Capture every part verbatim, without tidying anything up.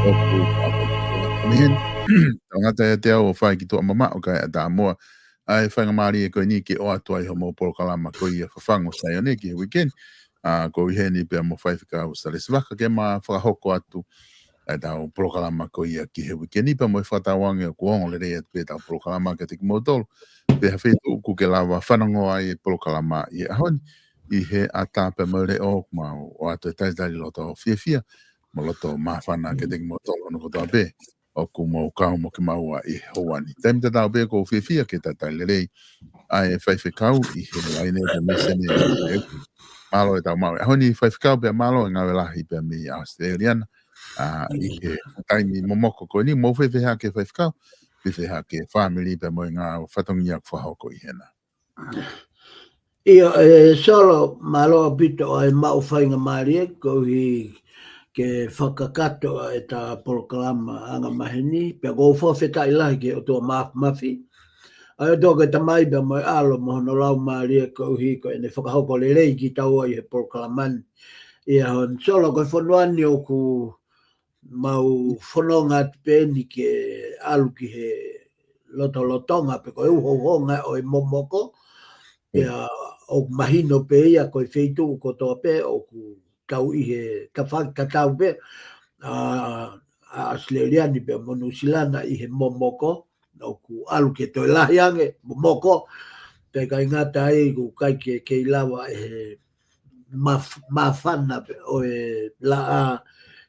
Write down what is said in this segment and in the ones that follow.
ʻOku ʻa ko eni, tau ngata ʻiate au ʻo fai ki tuʻa mamaʻo kae ʻatā muʻa ʻa e faingamālie ko eni ke ʻoatu ai hoʻomou polokalama ko ia Fafangu Saione ki he weekend. ʻA, ko eni pea mo Faifekau Salesi Vaka ke ma fakahoko atu ʻa ʻetau polokalama ko ia ki he weekend pea mo e fakatauange ʻoku ongo lelei atu pē ʻetau polokalama kiate kimoutolu. Pea ha feituʻu ʻoku ke lava fanongo ai e polokalama ʻi he ʻaho ni, ʻi he ʻatā pea mo e leʻo, mau ʻoatu e talitali loto fiefia mo loto māfana kiate kimoutolu hono kotoa pē ʻoku mou kau mo kimaua ʻi he houa ni. Taimi tatau pē ʻoku ou fiefia ke talitali lelei ʻa e faifekau ʻi he laine pea mei Senē. Mālō e tau maʻu e ʻaho ni faifekau pea mālō e ngāue lahi pea mei ʻAositelēlia na. ʻA, ʻi he taimi momoko ko eni, mou fēfē hake faifekau, fēfē hake fāmili pea mo e ngaahi fatongia ʻoku fakahoko ʻi hena. ʻIo, e, Solo, mālō ʻaupito ʻa e maʻu faingamālie koeʻuhi ke fakakakato ʻa ʻeta polokalama anga maheni, pea ʻoku ou fakafetaʻi lahi ki he ʻOtua Māfimafi. ʻA e ʻOtua ko e Tamai pea mo e ʻAlo mo hono Laumālie koeʻuhi ko ʻene fakahoko lelei kitaua ʻi he polokalama ni. ʻIo, Solo, ko e fonua ni ʻoku mau fononga atu pē eni ke ʻalu ki he lotolotonga pe ko e uhouhonga ʻo e momoko. Pea ʻoku mahino pē ia ko e feituʻu kotoa pē ʻoku tau ʻi he tafaʻaki tatau pē, ʻa, ʻa ʻAositelēlia ni pea mo Nuʻusila na ʻi he momoko, ʻoku ʻalu ke toe lahi ange momoko, pea ʻikai ngata ai ʻoku ʻikai ke kei lava ʻe he maf-, māfana pē ʻo e laʻā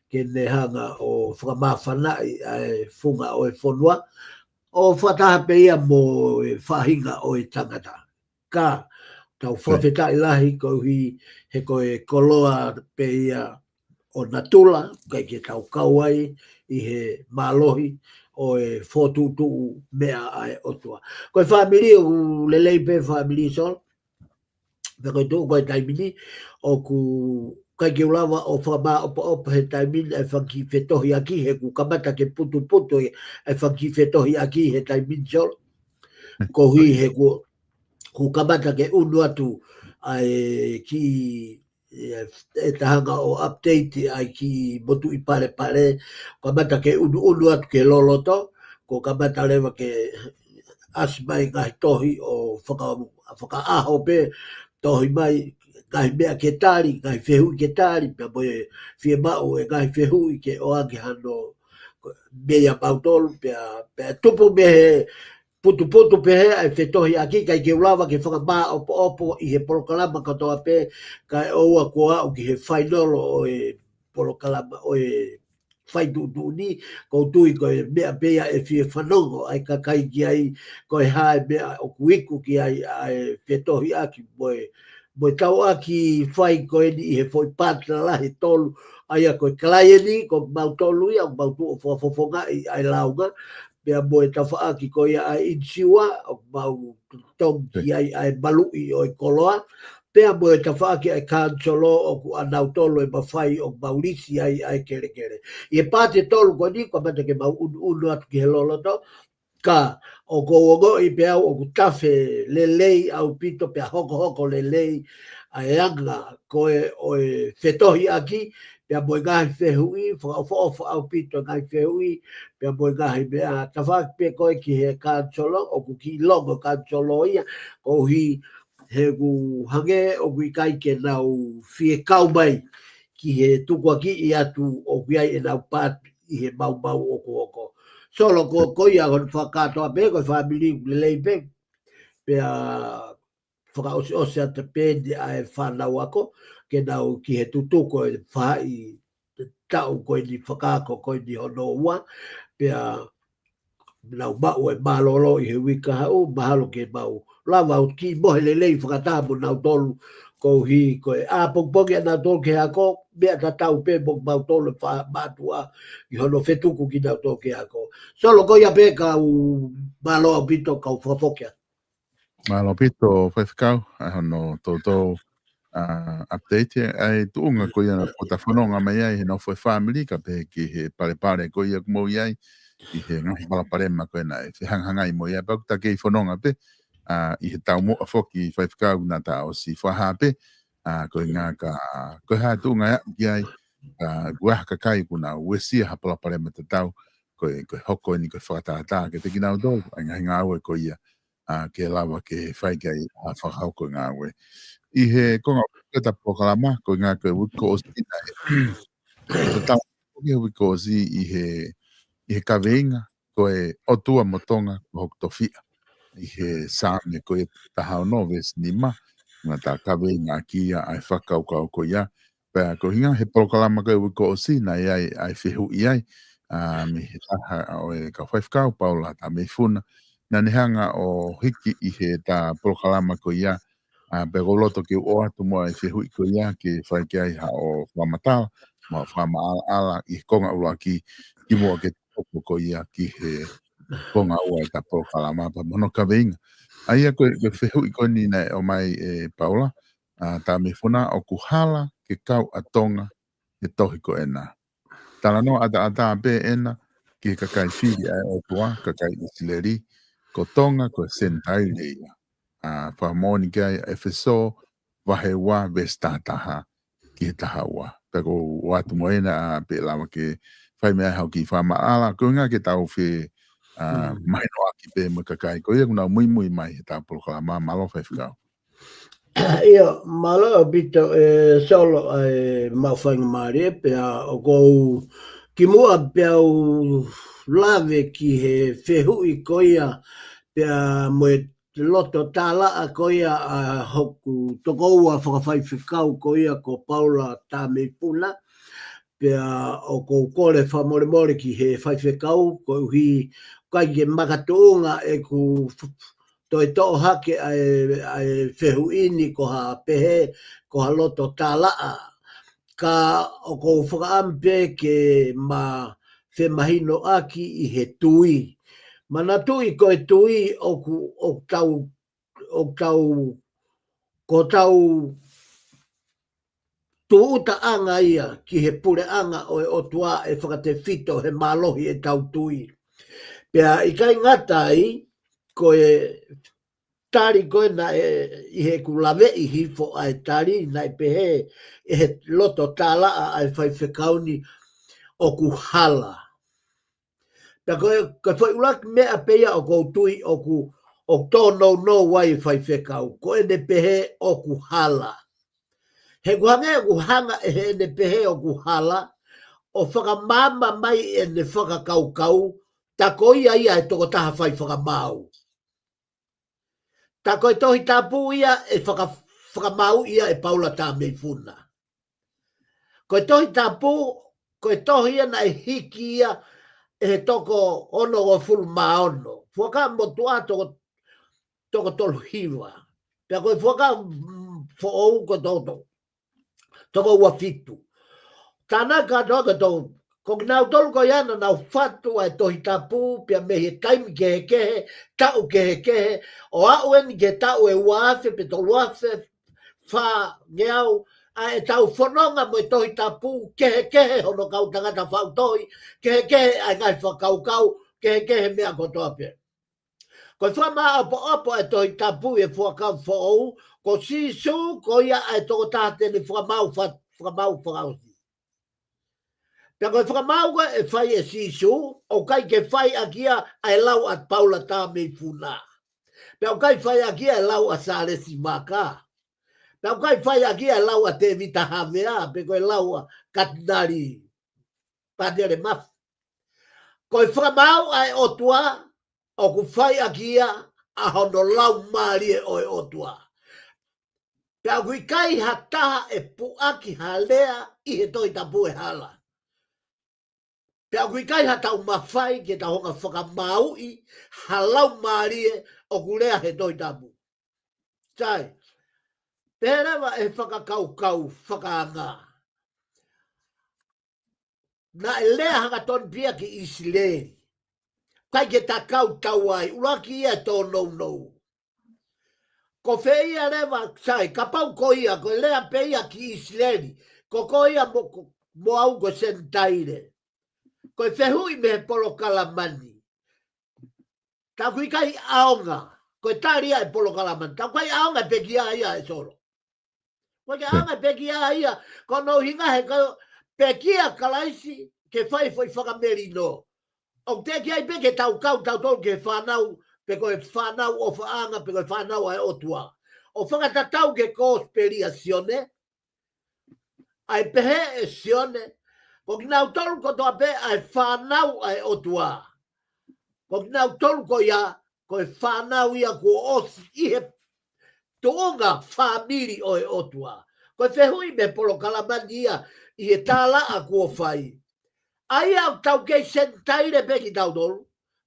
ke ne hanga ʻo fakamāfanaʻi ʻa e funga ʻo e fonua, ʻo fakataha pē ia mo e faʻahinga ʻo e tangata. Ka tau fakafetaʻi lahi koeʻuhi he ko e koloa pē ia ʻo natula, ʻikai ke tau kau ai ʻi he mālohi ʻo e fokotuʻutuʻu meʻa ʻa e ʻOtua. Ko e fāmili ʻoku lelei pē fāmili Solo. Pea ko e tuʻu ko e taimi ni, ʻoku ʻikai ke u lava ʻo fakamāʻopoʻopo he taimi ni ʻa e fanga kiʻi fetohiʻaki he ʻoku kamata ke putuputu e, ʻa e fanga kiʻi fetohiʻaki he taimi ni Solo. Koeʻuhi he ʻoku, ʻoku kamata ke ʻunu atu ʻa e kiʻi, e, e tahanga ʻo update ʻa e kiʻi motuʻi palepale, kamata ke ʻunuʻunu atu ki he loloto, ʻoku kamata leva ke ʻasi mai ngaahi tohi ʻo faka-, fakaʻaho pē, tohi mai ngaahi meʻa ke tali, ngaahi fehuʻi ke tali, pea mo e fiemaʻu e ngaahi fehuʻi ke ʻoange hano meia mautolu, pea, pea tupu mei he putuputu pehē ʻa e fetohiʻaki, ʻikai ke u lava ke fakamāʻopoʻopo ʻi he polokalama kotoa pē, kae ʻoua kuo aʻu ki he fainolo ʻo e polokalama ʻo e faituʻutuʻu ni, ʻoku ou tui ko e meʻa pē ia ʻe fie fanongo ʻa e kakai ki ai, ko e hā e meʻa ʻoku iku ki ai ʻa e fetohiʻaki mo e, mo e tauʻaki fai ko eni ʻi he foʻi pātela lahi ʻe tolu, ʻa ia ko e kalaieni, ko mautolu ia, ʻoku mau tuʻu ʻo fakafofongaʻi ʻa e lāunga, pea mo e tafaʻaki ko ia ʻa e ʻinisiua, ʻoku mau tongi ai ʻa e maluʻi ʻo e koloa, pea mo e tafaʻaki ʻa e kanisolo ʻoku ʻanautolu e mafai ʻoku mau lisi ai ʻa e kelekele. ʻI he paati ʻe tolu ko eni, kamata ke mau ʻunuʻunu atu ki he loloto, ka ʻoku ou ongoʻi pē au ʻoku tafe lelei ʻaupito pea hokohoko lelei ʻa e anga ko ē ʻo e fetohiʻaki, pea mo e ngaahi fehuʻi, fakaʻofoʻofa ʻaupito e ngaahi fehuʻi, pea mo e ngaahi meʻa tafaʻaki pē ko ē ki he kanisolo, ʻoku kiʻi longo kanisolo ia, koeʻuhi he ʻoku hangē ʻoku ʻikai ke nau fie kau mai ki he tukuakiʻi atu ʻoku ʻi ai ʻenau paati ʻi he maumau ʻoku hoko. Solo ko, ko ia hono fakakātoa pē, ko e fāmili ʻoku lelei pē, pea fakaʻosiʻosi atu pē eni ʻa e fānau ako, ke nau ki he tutuku e faʻahi taʻu ko eni fakaako ko eni hono ua, pea nau maʻu e mālōlō ʻi he uike kahaʻu, mahalo ke mau lava ʻo kiʻi mohe lelei fakataha mo nautolu, koeʻuhi ko e ʻā pongipongi ʻanautolu ki he ako, meʻa tatau pē mo mautolu e faʻahi mātuʻa ʻi hono fetuku kinautolu ki he ako. Solo ko ia pē kau mālō ʻaupito kau fakafoki atu. Mālō ʻaupito, Faifekau, ʻa hono toutou, ʻa, update, ʻa e tuʻunga ko ia naʻa ta fononga mai ai, he nofo e fāmili, kae pehē ki he palepale ko ia ʻoku mou ʻi ai, ʻi he ngaahi palopalema ko ena ʻe fehangahangai mo ia, pea ʻoku ta kei fononga pē, ʻa, ʻi he taumuʻa foki Faifekau naʻa ta ʻosi fakahā pē, ʻa, ko e ngaahi ka, ko e hā e tuʻunga ʻe aʻu ki ai, ʻA, ʻoku ʻi ai ha kakai ʻoku nau uesia ha palopalema tatau, ko e, ko e hoko eni ko e fakatātā kiate kinautolu ʻa e ngaahi ngāue ko ia, ʻa, ke lava ke fai ki ai ha fakahoko e ngāue. ʻI he konga ʻo ʻeta polokalama, ko e ngaahi ko e uike kuo ʻosi naʻe, ʻo tau ki he uike kuo ʻosi ʻi he, ʻi he kaveinga, ko e ʻOtua mo Tonga ko hoku tofiʻa. ʻI he Saame ko e taha ono veesi nima, naʻa ta kaveinga ʻaki ia ʻa e fakakaukau ko ia. Pea ko e ʻuhinga he polokalama ko e uike kuo ʻosi naʻe ʻi ai ʻa e fehuʻi ai, ʻa, mei he taha ʻo e kau faifekau, Paula Tameifuna. Naʻa ne hanga ʻo hiki ʻi heʻeta polokalama ko ia, ʻa, pea ʻoku ou loto ke u ʻoatu muʻa e fehuʻi ko ia ke fai ki ai haʻo fakamatala, mo e fakamaʻalaʻala ʻi he konga ʻuluaki, kimuʻa ke tau hoko ko ia ki he konga ua ʻeta polokalama pea mo hono kaveinga. ʻA ia ko e, ko e fehuʻi ko eni naʻe ʻomai ʻe Paula, ʻa, Tameifuna, ʻoku hala ke kau ʻa Tonga he tohi ko ena. Talanoa ʻataʻatā pē ena ki he kakai fili ʻa e ʻOtua, kakai ʻIsileli, ko Tonga ko e Senitaile ia. ʻA, fakamoʻoni ki ai ʻa ʻEfesō vahe ua veesi taha taha ki he taha ua. Pea ʻoku ou ʻoatu muʻa ena, ʻa, pe ʻe lava ke fai mei ai haʻo kiʻi fakamaʻalaʻala, ko e ʻuhinga ke tau fe, ʻa, mahinoʻaki pē mo e kakai ko ia ʻoku nau muimui mai heʻeta polokalama. Mālō faifekau. ʻIo, mālō ʻaupito ʻe Solo ʻa e maʻu faingamālie, pea ʻoku ou kimuʻa pea u lave ki he fehuʻi ko ia, pea mo e loto tālaʻa ko ia ʻa hoku tokoua fakafaifekau ko ia ko Paula Tameifuna, pea ʻoku ou kole fakamolemole ki he faifekau, koeʻuhi ʻoku ʻikai ke makatuʻunga ʻeku f-, toe toʻo hake ʻa e, ʻa e fehuʻi ni ko ha pehē, ko ha loto tālaʻa. Ka ʻoku ou fakaʻamu pē ke ma femahinoʻaki ʻi he tui. Manatuʻi ko e tui ʻoku, ʻoku tau, ʻoku tau, ko hotau tūʻutaʻanga ia ki he puleʻanga ʻo e ʻOtua ʻe fakatefito he mālohi ʻetau tui. Pea ʻikai ngata ai, ko e tali ko ē naʻe ʻi heʻeku laveʻi hifo ʻa e tali naʻe pehē ʻe he loto tālaʻa ʻa e faifekau ni ʻoku hala. Pea ko e, ko e foʻi ʻuluaki meʻa pē ia ʻoku ou tui ʻoku, ʻoku tōnounou ai e faifekau, ko ʻene pehē ʻoku hala. He ʻoku hangē ʻoku hanga ʻe heʻene pehē ʻoku hala, ʻo fakamaama mai ʻene fakakaukau, tā ko ia ia e tokotaha fai fakamaau. Tā ko e Tohi Tapu ia ʻe faka-, fakamaau ia ʻe Paula Tameifuna. Ko e Tohi Tapu, ko e tohi ia naʻe hiki ia ʻe he toko onongofulu mā ono. Fuakava Motuʻa toko, toko tolu hiva. Pea ko e Fuakava, mm, Foʻou ko e toko, toko ua fitu. Tānaki kātoa ko e toko, ko kinautolu ko ia naʻa nau fatu ʻa e Tohi Tapu, pea mei he taimi kehekehe, taʻu kehekehe, ʻo aʻu eni ki he taʻu ʻe ua afe pe tolu afe, fā ngeau, ʻa ʻetau fononga mo e Tohi Tapu, kehekehe hono kau tangata faʻu tohi, kehekehe ʻa e ngaahi fakakaukau, kehekehe meʻa kotoa pē. Ko e fakamāʻopoʻopo ʻa e Tohi Tapu ʻi he Fuakava Foʻou, ko Sīsū ko ia ʻa e tokotaha te ne fakamaau fa-, fakamaau fakaʻosi. Pea ko e fakamaau ko ē ʻe fai ʻe Sīsū, ʻoku ʻikai ke fai ʻaki ia ʻa e lau ʻa Paula Tameifuna. Pea ʻoku ʻikai fai ʻaki ia e lau ʻa Sālesi Maka. Pea ʻoku ʻikai fai ʻaki ia e lau ʻa Tēvita Havea, pe ko e lau ʻa Katinali Pātele Mafi. Ko e fakamaau ʻa e ʻOtua, ʻoku fai ʻaki ia ʻa hono Laumālie ʻo e ʻOtua. Pea ʻoku ʻikai ha taha ʻe puʻaki ha lea ʻi he Tohi Tapu ʻe hala. Pea ʻoku ʻikai haʻatau mafai ke tau hanga fakamaauʻi ha laumālie ʻoku lea he Tohi Tapu. Sai, pehē leva ʻe he fakakaukau fakaanga, naʻe lea hangatonu pē ia ki ʻIsileli. ʻIkai ke ta kau tau ai, ʻuluaki ia e tōnounou. Ko fē ia leva, sai, kapau ko ia, ko e lea pē ia ki ʻIsileli, ko koe ia mo, ko, mo au ko e Senitaile. Ko e fehuʻi mei he polokalama ni. Ta ʻoku ʻikai ʻaonga, ko e tali ia e polokalama ni. Ta ʻoku ʻikai ʻaonga e pekia ia ʻe Solo. ʻOku ʻikai ʻaonga e pekia ia, ko hono ʻuhinga he ko, pekia Kalaisi ke fai foʻi fakamelino. ʻOku teʻeki ai pē ke tau kau tautolu ki he fānau, pe ko e fānau ʻofaʻanga, pe ko e fānau ʻa e ʻOtua. ʻO fakatatau ki he kosipeli ʻa Sione, ʻa e pehē ʻe Sione, ko kinautolu kotoa pē ʻa e fānau ʻa e ʻOtua. Ko kinautolu ko ia, ko e fānau ia kuo ʻosi ʻi he tuʻunga fāmili ʻo e ʻOtua. Ko e fehuʻi mei he polokalama ni ia ʻi he tālaʻa kuo fai. ʻA ia ʻoku tau kei Senitaile pē kitautolu,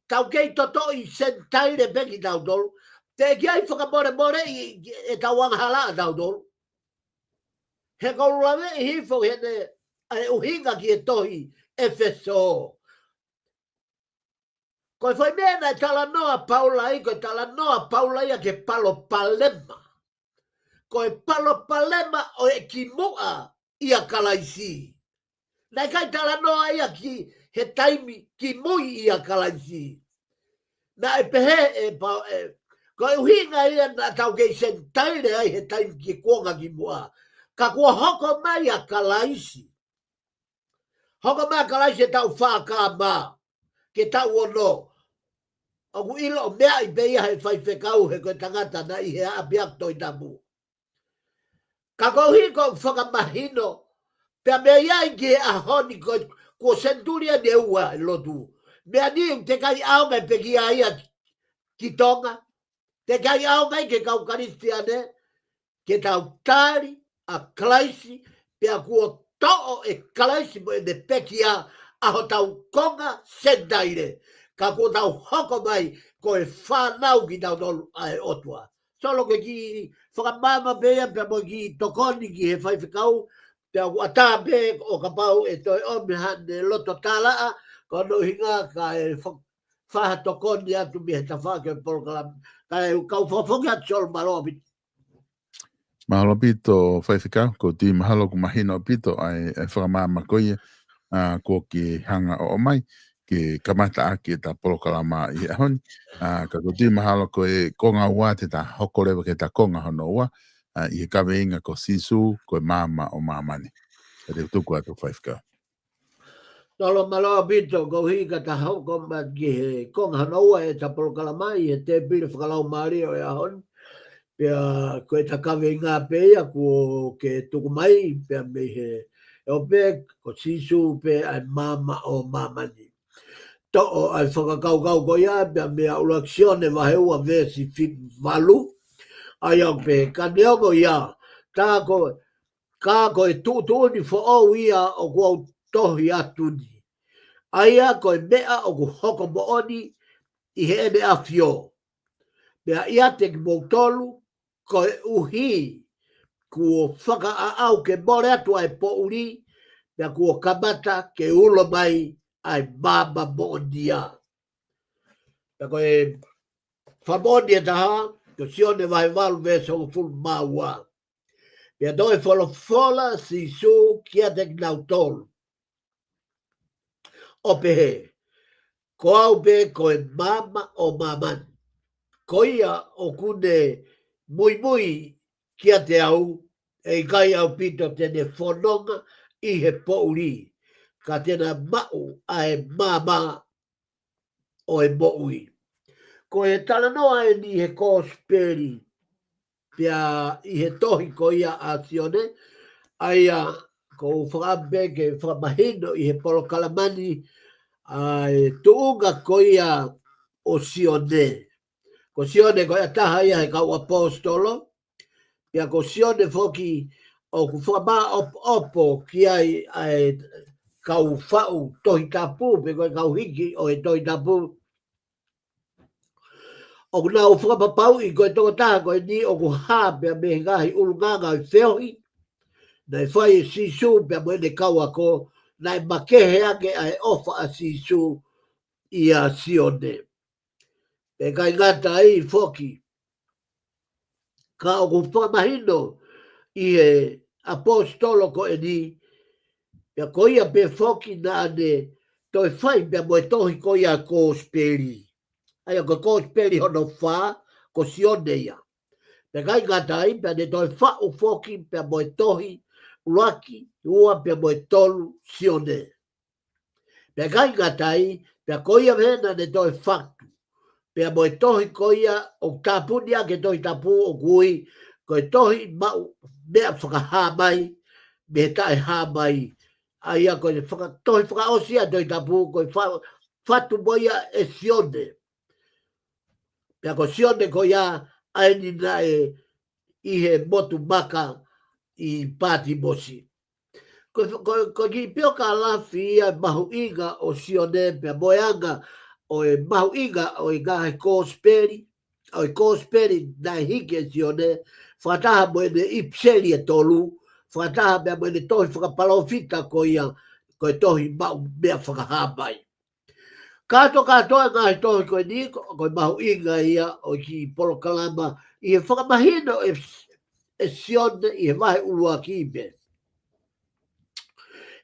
tau kei totoʻi Senitaile pē kitautolu, teʻeki ai fakamolemoleʻi ʻetau angahala ʻatautolu. He ʻoku ou laveʻi hifo heni ʻa e ʻuhinga ki he tohi ʻEfesō. Ko e foʻi meʻa naʻe talanoa Paula ai, ko e talanoa Paula ia ki he palopalema. Ko e palopalema ʻo e kimuʻa ʻia Kalaisi. Naʻe ʻikai talanoa ia ki he taimi kimui ʻia Kalaisi. Naʻe pehē ʻe Pau-, ʻe, ko e ʻuhinga ia naʻa tau kei Senitaile ai he taimi ki he kuonga kimuʻa. Ka kuo hoko mai ʻa Kalaisi. Hoko mai ʻa Kalaisi he taʻu fā K M, ki he taʻu ono. ʻOku ʻilo ʻo meaʻi pē ia he faifekau he ko e tangata naʻe ʻi he ʻapiako Tohi Tapu. Ka koeʻuhi ko e fakamahino, pea meʻa ia ki he ʻaho ni ko e, kuo senituli ʻe ua e lotu. Meʻa ni ʻoku teʻeki ai ʻaonga e pekia ia ki Tonga. Teʻeki ai ʻaonga ia ki he kau Kalisitiane, ke tau tali ʻa Kalaisi, pea kuo toʻo ʻe Kalaisi mo ʻene pekia ʻa hotau konga Senitaile. Ka kuo tau hoko mai ko e fānau kitautolu ʻa e ʻOtua. Solo ke kiʻi fakamaama pē ia pea mo e kiʻi tokoni ki he faifekau, pea ʻoku ʻatā pē ʻo kapau ʻe toe ʻomi haʻane loto tālaʻa, ko hono ʻuhinga kae fa-, fai ha tokoni atu mei he tafaʻaki ʻo e polokalama. Kae kau fakafoki atu Solo, mālō ʻaupito. Mālō ʻaupito, faifekau, ʻoku ou tui mahalo ʻoku mahino ʻaupito ʻa e, ʻa e fakamaama ko ia, ʻa, kuo ke hanga ʻo ʻomai, ke kamata ʻaki ʻeta polokalama ʻi he ʻaho ni. ʻA, ka ʻoku ou tui mahalo ko e konga ua te ta hoko leva ki heʻeta konga hono ua, ʻa, ʻi he kaveinga ko Sīsū, ko e maama ʻo māmani. Ka te u tuku atu faifekau. Solo, mālō ʻaupito, koeʻuhi ka ta hoko mai ki he konga hono ua ʻeta polokalama ʻi he tēpile fakalaumālie ʻo e ʻaho ni. Pea ko ʻeta kaveinga pē ia kuo ke tuku mai, pea mei he ʻope, ko Sīsū pē ʻa e maama ʻo māmani. Toʻo ʻa e fakakaukau ko ia, pea mei he ʻuluaki Sione vahe ua veesi fitu valu. ʻA ia ʻoku pehē, ka neongo ia, tā ko, ka ko e tuʻutuʻuni foʻou ia ʻoku ou tohi atu ni. ʻA ia ko e meʻa ʻoku hoko moʻoni ʻi heʻene ʻafio. Pea ʻiate kimoutolu, koeʻuhi kuo fakaʻaʻau ke mole atu ʻa e poʻuli, pea kuo kamata ke ulo mai ʻa e maama moʻonia. Pea ko e fakamoʻoni ʻe taha, ko Sione vahe valu veesi hongofulu mā ua. Pea toe folofola Sīsū kiate kinautolu ʻo pehē, ko au pē ko e maama ʻo māmani. Ko ia ʻoku ne muimui kiate au, ʻe ʻikai ʻaupito te ne fononga ʻi he poʻuli, ka te ne maʻu ʻa e maama ʻo e moʻui. Ko e talanoa eni he kosipeli, pea ʻi he tohi ko ia ʻa Sione, ʻa ia ʻoku ou fakaʻamu pē ke fakamahino ʻi he polokalama ni ʻa e tuʻunga ko ia ʻo Sione. Ko Sione ko e taha ia he kau ʻaposetolo, pea ko Sione foki ʻoku fakamāʻopoʻopo ki ai ʻa e kau faʻu Tohi Tapu, pe ko e kau hiki ʻo e Tohi Tapu. ʻOku nau fakapapauʻi ko e tokotaha ko eni ʻoku hā pea mei he ngaahi ʻulungaanga ʻo e feohi naʻe fai ʻe Sīsū pea mo ʻene kau ako, naʻe makehe ange ʻa e ʻofa ʻa Sīsū ʻia Sione. Pea ʻikai ngata ai foki, ka ʻoku fakamahino ʻi he ʻaposetolo ko eni, pea ko ia pē foki naʻa ne toe fai pea mo e tohi ko ia kosipeli. ʻA ia ko e kosipeli hono fā, ko Sione ia. Pea ʻikai ngata ai, pea ne toe faʻu foki pea mo e tohi ʻuluaki ua pea mo e tolu Sione. Pea ʻikai ngata ai, pea ko ia pē naʻa ne toe fatu. Pea mo e tohi ko ia ʻoku tāpuni ʻaki e Tohi Tapu ʻoku ui, ko e tohi maʻu meʻa fakahā mai, mei he taʻehāmai. ʻA ia ko e faka-, tohi fakaʻosi ʻa e Tohi Tapu, ko e fa-, fatu mo ia ʻe Sione. Pea ko Sione ko ia ʻa eni naʻe ʻi he motu maka ʻi Patimosi. Ko, ko, ko e kiʻi piokalafi ia mahuʻinga ʻo Sione pea mo e anga ʻo e mahuʻinga ʻo e ngaahi kosipeli, ʻo e kosipeli naʻe hiki ʻe Sione, fakataha mo ʻene ʻipiseli ʻe tolu, fakataha pea mo ʻene tohi fakapalōfita ko ia, ko e tohi maʻu meʻa fakahā mai. Kātoa kātoa ngaahi tohi ko eni, ko, ko e mahuʻinga ia ʻo e kiʻi polokalama ʻi he fakamahino ʻe, ʻe Sione ʻi he vahe ʻuluaki pē.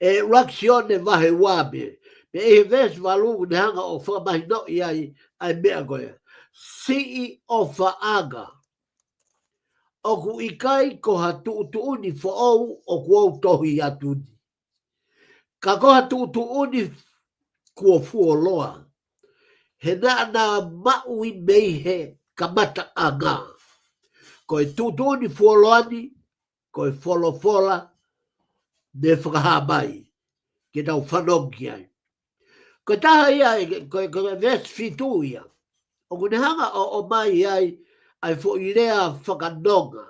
ʻE ʻuluaki Sione vahe ua pē. Pea ʻi he veesi valu ʻoku ne hanga ʻo fakamahinoʻi ai ʻa e meʻa ko ia. Siʻi ʻofaʻanga. ʻOku ʻikai ko ha tuʻutuʻuni foʻou ʻoku ou tohi atu ni. Ka ko ha tuʻutuʻuni kuo fuoloa. He naʻa na maʻu ia mei he kamataʻanga. Ko e tuʻutuʻuni fuoloa ni, ko e folofola ne fakahā mai. Ke tau fanongo ki ai. Ko e taha ia, ko, ko e veesi fitu ia. ʻOku ne hanga ʻo, ʻomai ai, ʻa e foʻi lea fakanonga,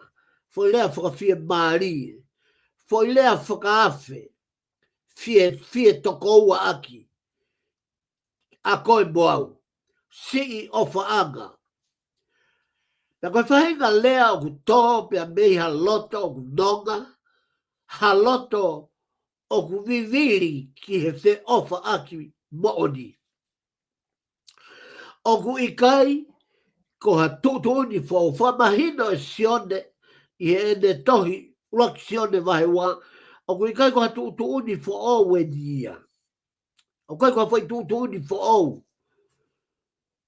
foʻi lea fakafiemālie, foʻi lea fakaafe, fie, fie tokoua ʻaki, ʻa koe mo au, siʻi ʻofaʻanga. Pea ko e faʻahinga lea ʻoku tō pea mei ha loto ʻoku nonga, ha loto ʻoku vivili ki he feʻofaʻaki moʻoni. ʻOku ʻikai ko ha tuʻutuʻuni foʻou, fakamahino ʻe Sione ʻi heʻene tohi ʻuluaki Sione vahe ua, ʻoku ʻikai ko ha tuʻutuʻuni foʻou eni ia. ʻOku ʻikai ko ha foʻi tuʻutuʻuni foʻou.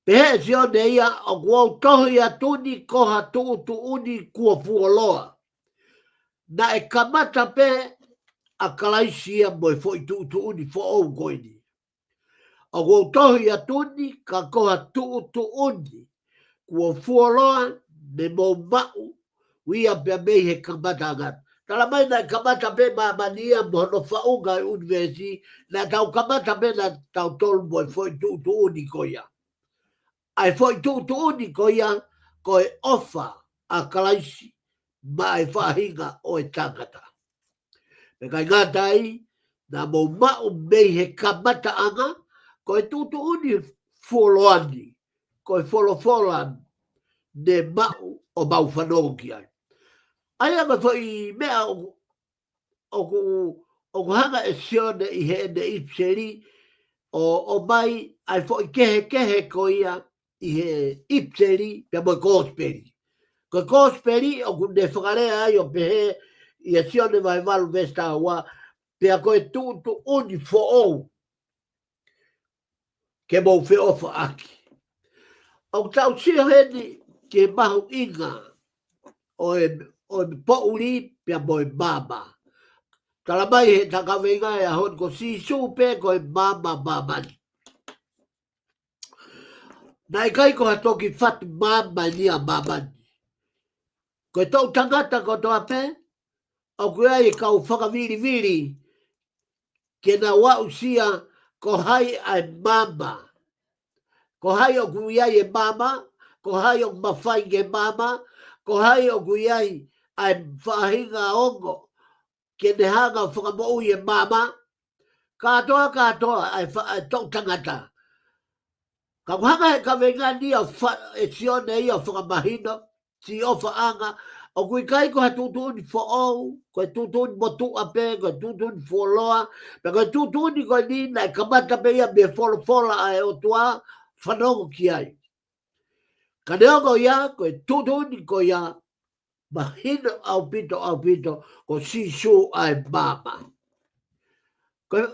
Pehē ʻe Sione ia, ʻoku ou tohi atu ni ko ha tuʻutuʻuni kuo fuoloa. Naʻe kamata pē ʻa Kalaisi ia mo e foʻi tuʻutuʻuni foʻou ko eni. ʻOku ou tohi atu ni ka ko ha tuʻutuʻuni kuo fuoloa ne mou maʻu ia pea mei he kamataʻanga. Tala mai naʻe kamata pē māmani ia mo hono faʻunga ʻa e ʻunivēsi, naʻa tau kamata pē naʻa tautolu mo e foʻi tuʻutuʻuni ko ia. ʻA e foʻi tuʻutuʻuni ko ia, ko e ʻofa ʻa Kalaisi maʻa e faʻahinga ʻo e tangata. Pea ʻikai ngata ai, naʻa mou maʻu mei he kamataʻanga, ko e tuʻutuʻuni fuoloa ni, ko e folofola ne maʻu ʻo mau fanongo ki ai. ʻA ia ko e foʻi meʻa ʻoku, ʻoku, ʻoku hanga ʻe Sione ʻi heʻene ʻipiseli, ʻo, ʻomai ʻa e foʻi kehekehe ko ia, ʻi he ʻipiseli, pea mo e kosipeli. Ko e kosipeli, ʻoku ne fakalea ai ʻo pehē, ʻia Sione vahe valu veesi taha ua, pea ko e tuʻutuʻuni foʻou, ke mou feʻofaʻaki. ʻOku tau sio heni ki he mahuʻinga ʻo e, ʻo e poʻuli pea mo e maama. Tala mai he takavenga ʻe ʻaho ni ko Sīsū pē ko e maama ʻa māmani. Naʻe ʻikai ko ha toki fatu maama eni ʻa māmani. Ko e toʻu tangata kotoa pē, ʻoku ʻi ai e kau fakavilivili, ke nau aʻusia ko hai ʻa e maama. Ko hai ʻoku ʻi ai e maama, ko hai ʻoku mafai ki he maama, ko hai ʻoku ʻi ai ʻa e faʻahinga ongo, ke ne hanga ʻo fakamoʻui e maama, kātoa, kātoa, ʻa e fa-, ʻa e toʻu tangata. Ka ʻoku hanga he kaveinga ni ʻa fa-, ʻe Sione ia ʻo fakamahino, siʻi ʻofaʻanga, ʻoku ʻikai ko ha tuʻutuʻuni foʻou, ko e tuʻutuʻuni motuʻa pē, ko e tuʻutuʻuni fuoloa, pea ko e tuʻutuʻuni ko eni naʻe kamata pē ia mei he folofola ʻa e ʻOtua, fanongo ki ai. Ka neongo ia, ko e tuʻutuʻuni ko ia, mahino ʻaupito, ʻaupito, ko Sīsū ʻa e maama. Ko e,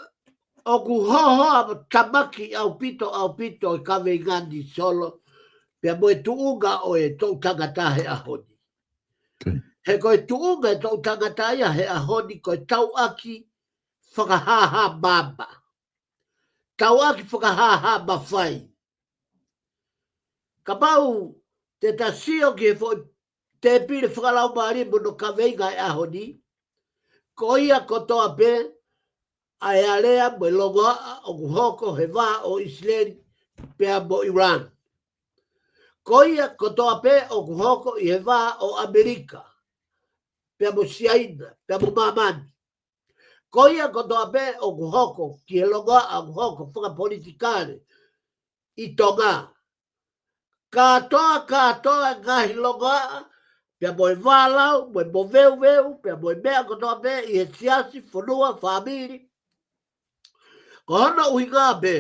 ʻoku hohoʻa tamaki ʻaupito, ʻaupito e kaveinga ni Solo, pea mo e tuʻunga ʻo e toʻu tangata he ʻaho ni. Okay. He ko e tuʻunga ʻetau tangata ia he ʻaho ni ko e tauʻaki fakahāhā maama. Tauʻaki fakahāhā mafai. Kapau te ta sio ki he foʻi tēpile fakalaumālie mo hono kaveinga he ʻaho ni, ko ia kotoa pē ʻa e alea mo e longoaʻa ʻoku hoko he vā ʻo ʻIsileli pea mo ʻIulani. Ko ia kotoa pē ʻoku hoko ʻi he vā ʻo ʻAmelika, pea mo Siaina, pea mo Māmani. Ko ia kotoa pē ʻoku hoko ki he longoaʻa ʻoku hoko fakapolitikale ʻi Tonga. Kātoa, kātoa ngaahi longoaʻa, pea mo e vālau, mo e moveuveu, pea mo e meʻa kotoa pē ʻi he siasi, fonua, fāmili. Ko hono ʻuhinga pē,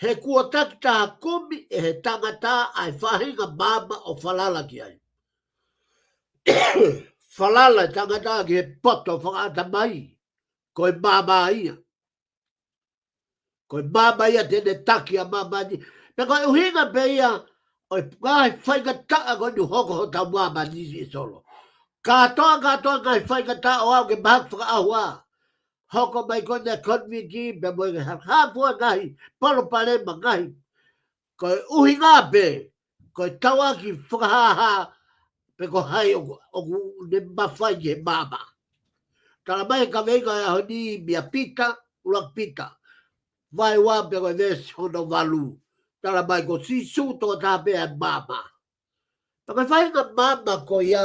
he kuo takitaha kumi ʻe he tangata ʻa e faʻahinga maama ʻo falala ki ai. Falala e tangata ki he poto fakaʻatamai, ko e maama ia. Ko e maama ia te ne taki ʻa māmani. Pea ko e ʻuhinga pē ia ʻo e ngaahi faingataʻa ko eni ʻoku hoko hotau māmani ʻi Solo. Kātoa, kātoa ngaahi faingataʻa ʻo aʻu ke mahaki fakaʻauha. Hoko mai ko eni e konviki, pea mo e hā fua ngaahi palopalema ngaahi. Ko e ʻuhinga pē, ko e tauʻaki fakahāhā, pe ko hai ʻoku, ʻoku ne mafai ki he maama. Tala mai e kaveinga he ʻaho ni meia Pita, ʻuluaki Pita vahe ua pea ko e veesi hono valu. Tala mai ko Sīsū tokotaha pē ʻa e maama. Pea ko e faʻahinga maama ko ia,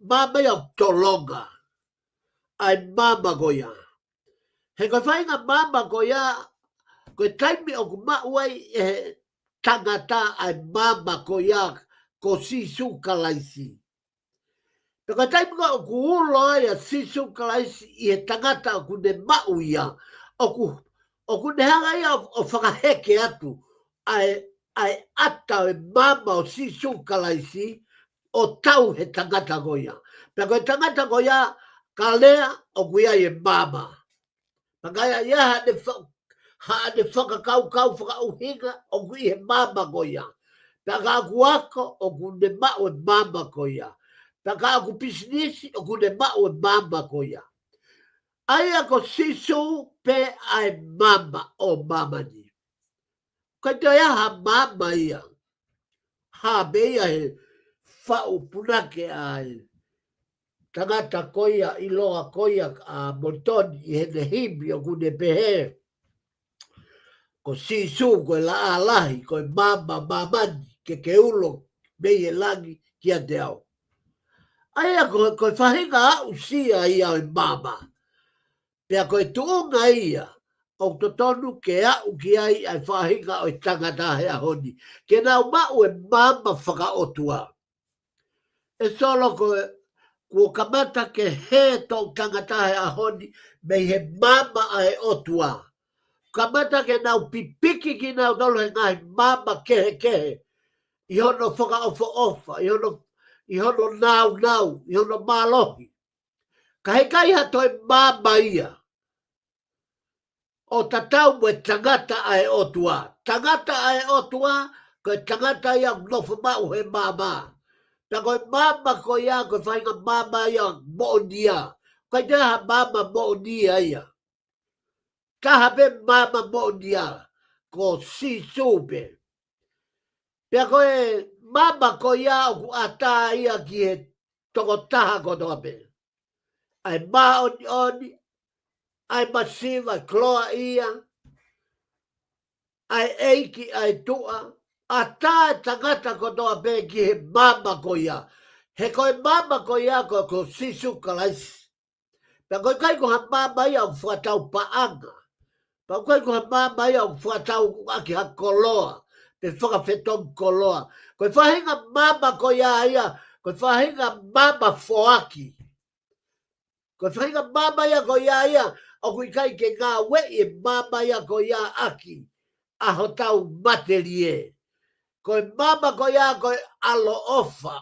maama ia ʻoku tolonga. ʻA e maama ko ia. He ko e faʻahinga maama ko ia, ko e taimi ʻoku maʻu ai ʻe he tangata ʻa e maama ko ia, ko Sīsū Kalaisi. Pea ko e taimi ko ē ʻoku ulo ai ʻa Sīsū Kalaisi ʻi he tangata ʻoku ne maʻu ia, ʻoku, ʻoku ne hanga ia ʻo, ʻo fakaheke atu ʻa e, ʻa e ʻata ʻo e maama ʻo Sīsū Kalaisi ʻo tau he tangata ko ia. Pea ko e tangata ko ia, ka lea ʻoku ʻi ai e maama. Pea ka ʻi ai haʻane fa-, haʻane fakakaukau fakaʻuhinga ʻoku ʻi he maama ko ia. Pea ka ʻoku ako ʻoku ne maʻu e maama ko ia. Pea ka ʻoku pisinisi ʻoku ne maʻu e maama ko ia. ʻA ia ko Sīsū pē ʻa e maama ʻo māmani. ʻIkai toe ʻi ai ha maama ia. Hā pē ia he faʻu punake ʻa e tangata ko ia ʻiloa ko ia ʻa Molitoni ʻi heʻene himi ʻoku ne pehē. Ko Sīsū ko e laʻā lahi, ko e maama ʻo māmani, ke ke ulo mei he langi kiate au. ʻA ia ko, ko e faʻahinga aʻusia ia ʻo e maama. Pea ko e tuʻunga ia ʻoku totonu ke aʻu ki ai ʻa e faʻahinga ʻo e tangata he ʻaho ni. Ke nau maʻu e maama fakaʻotua. ʻE Solo ko e, kuo kamata ke hē e toʻu tangata he ʻaho ni, mei he maama ʻa e ʻOtua. Kamata ke nau pipiki kinautolu he ngaahi maama kehekehe. ʻI hono fakaʻofoʻofa, ʻi hono, ʻi hono nāunau, ʻi hono mālohi. Ka heʻikai ha toe maama ia ʻo tatau mo e tangata ʻa e ʻOtua. Tangata ʻa e ʻOtua, ko e tangata ia ʻoku nofo maʻu he maama. Pea ko e maama ko ia, ko e faʻahinga maama ia moʻoni ia. ʻIkai toe ʻi ai ha maama moʻoni ia ia. Taha pē maama moʻoni ia, ko Sīsū pē. Pea ko e maama ko ia ʻoku ʻatā ia ki he tokotaha kotoa pē. ʻA e māʻoniʻoni, ʻa e masiva, koloaʻia, ʻa e ʻeiki, ʻa e tuʻa, ʻatā e tangata kotoa pē ki he maama ko ia. He ko e maama ko ia ko, ko Sīsū Kalaisi. Pea ʻoku ʻikai ko ha maama ia ʻoku fakatau paʻanga. Pea ʻoku ʻikai ko ha maama ia ʻoku fakatau ʻaki ha koloa, pe fakafetongi koloa. Ko e faʻahinga maama ko ia ia, ko e faʻahinga maama foaki. Ko e faʻahinga maama ia ko ia ia, ʻoku ʻikai ke ngāueʻi e maama ia ko ia ʻaki ʻa hotau matelie. Ko e maama ko ia ko e ʻaloʻofa.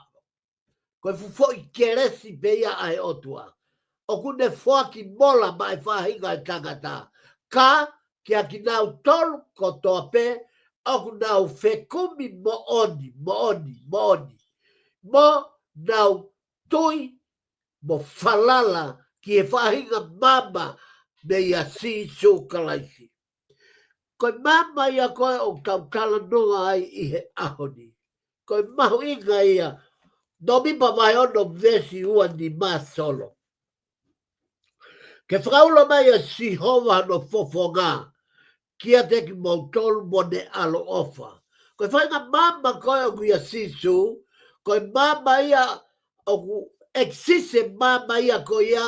Ko e fuʻu foʻi kelesi pē ia ʻa e ʻOtua. ʻOku ne foaki mola maʻa e faʻahinga e tangata. Ka kiate kinautolu kotoa pē, ʻoku nau fekumi moʻoni, moʻoni, moʻoni. Mo nau tui mo falala ki he faʻahinga maama meia Sīsū Kalaisi. Ko e maama ia ko ē ʻoku tau talanoa ai ʻi he ʻaho ni. Ko e mahuʻinga ia, Nōmipa vahe ono veesi ua nima Solo. Ke fakaulo mai ʻa Sihova hono fofonga kiate kimoutolu mo ne ʻaloʻofa. Ko e faʻahinga maama ko ē ʻoku ʻia Sīsū, ko e maama ia ʻoku ʻekisisi e maama ia ko ia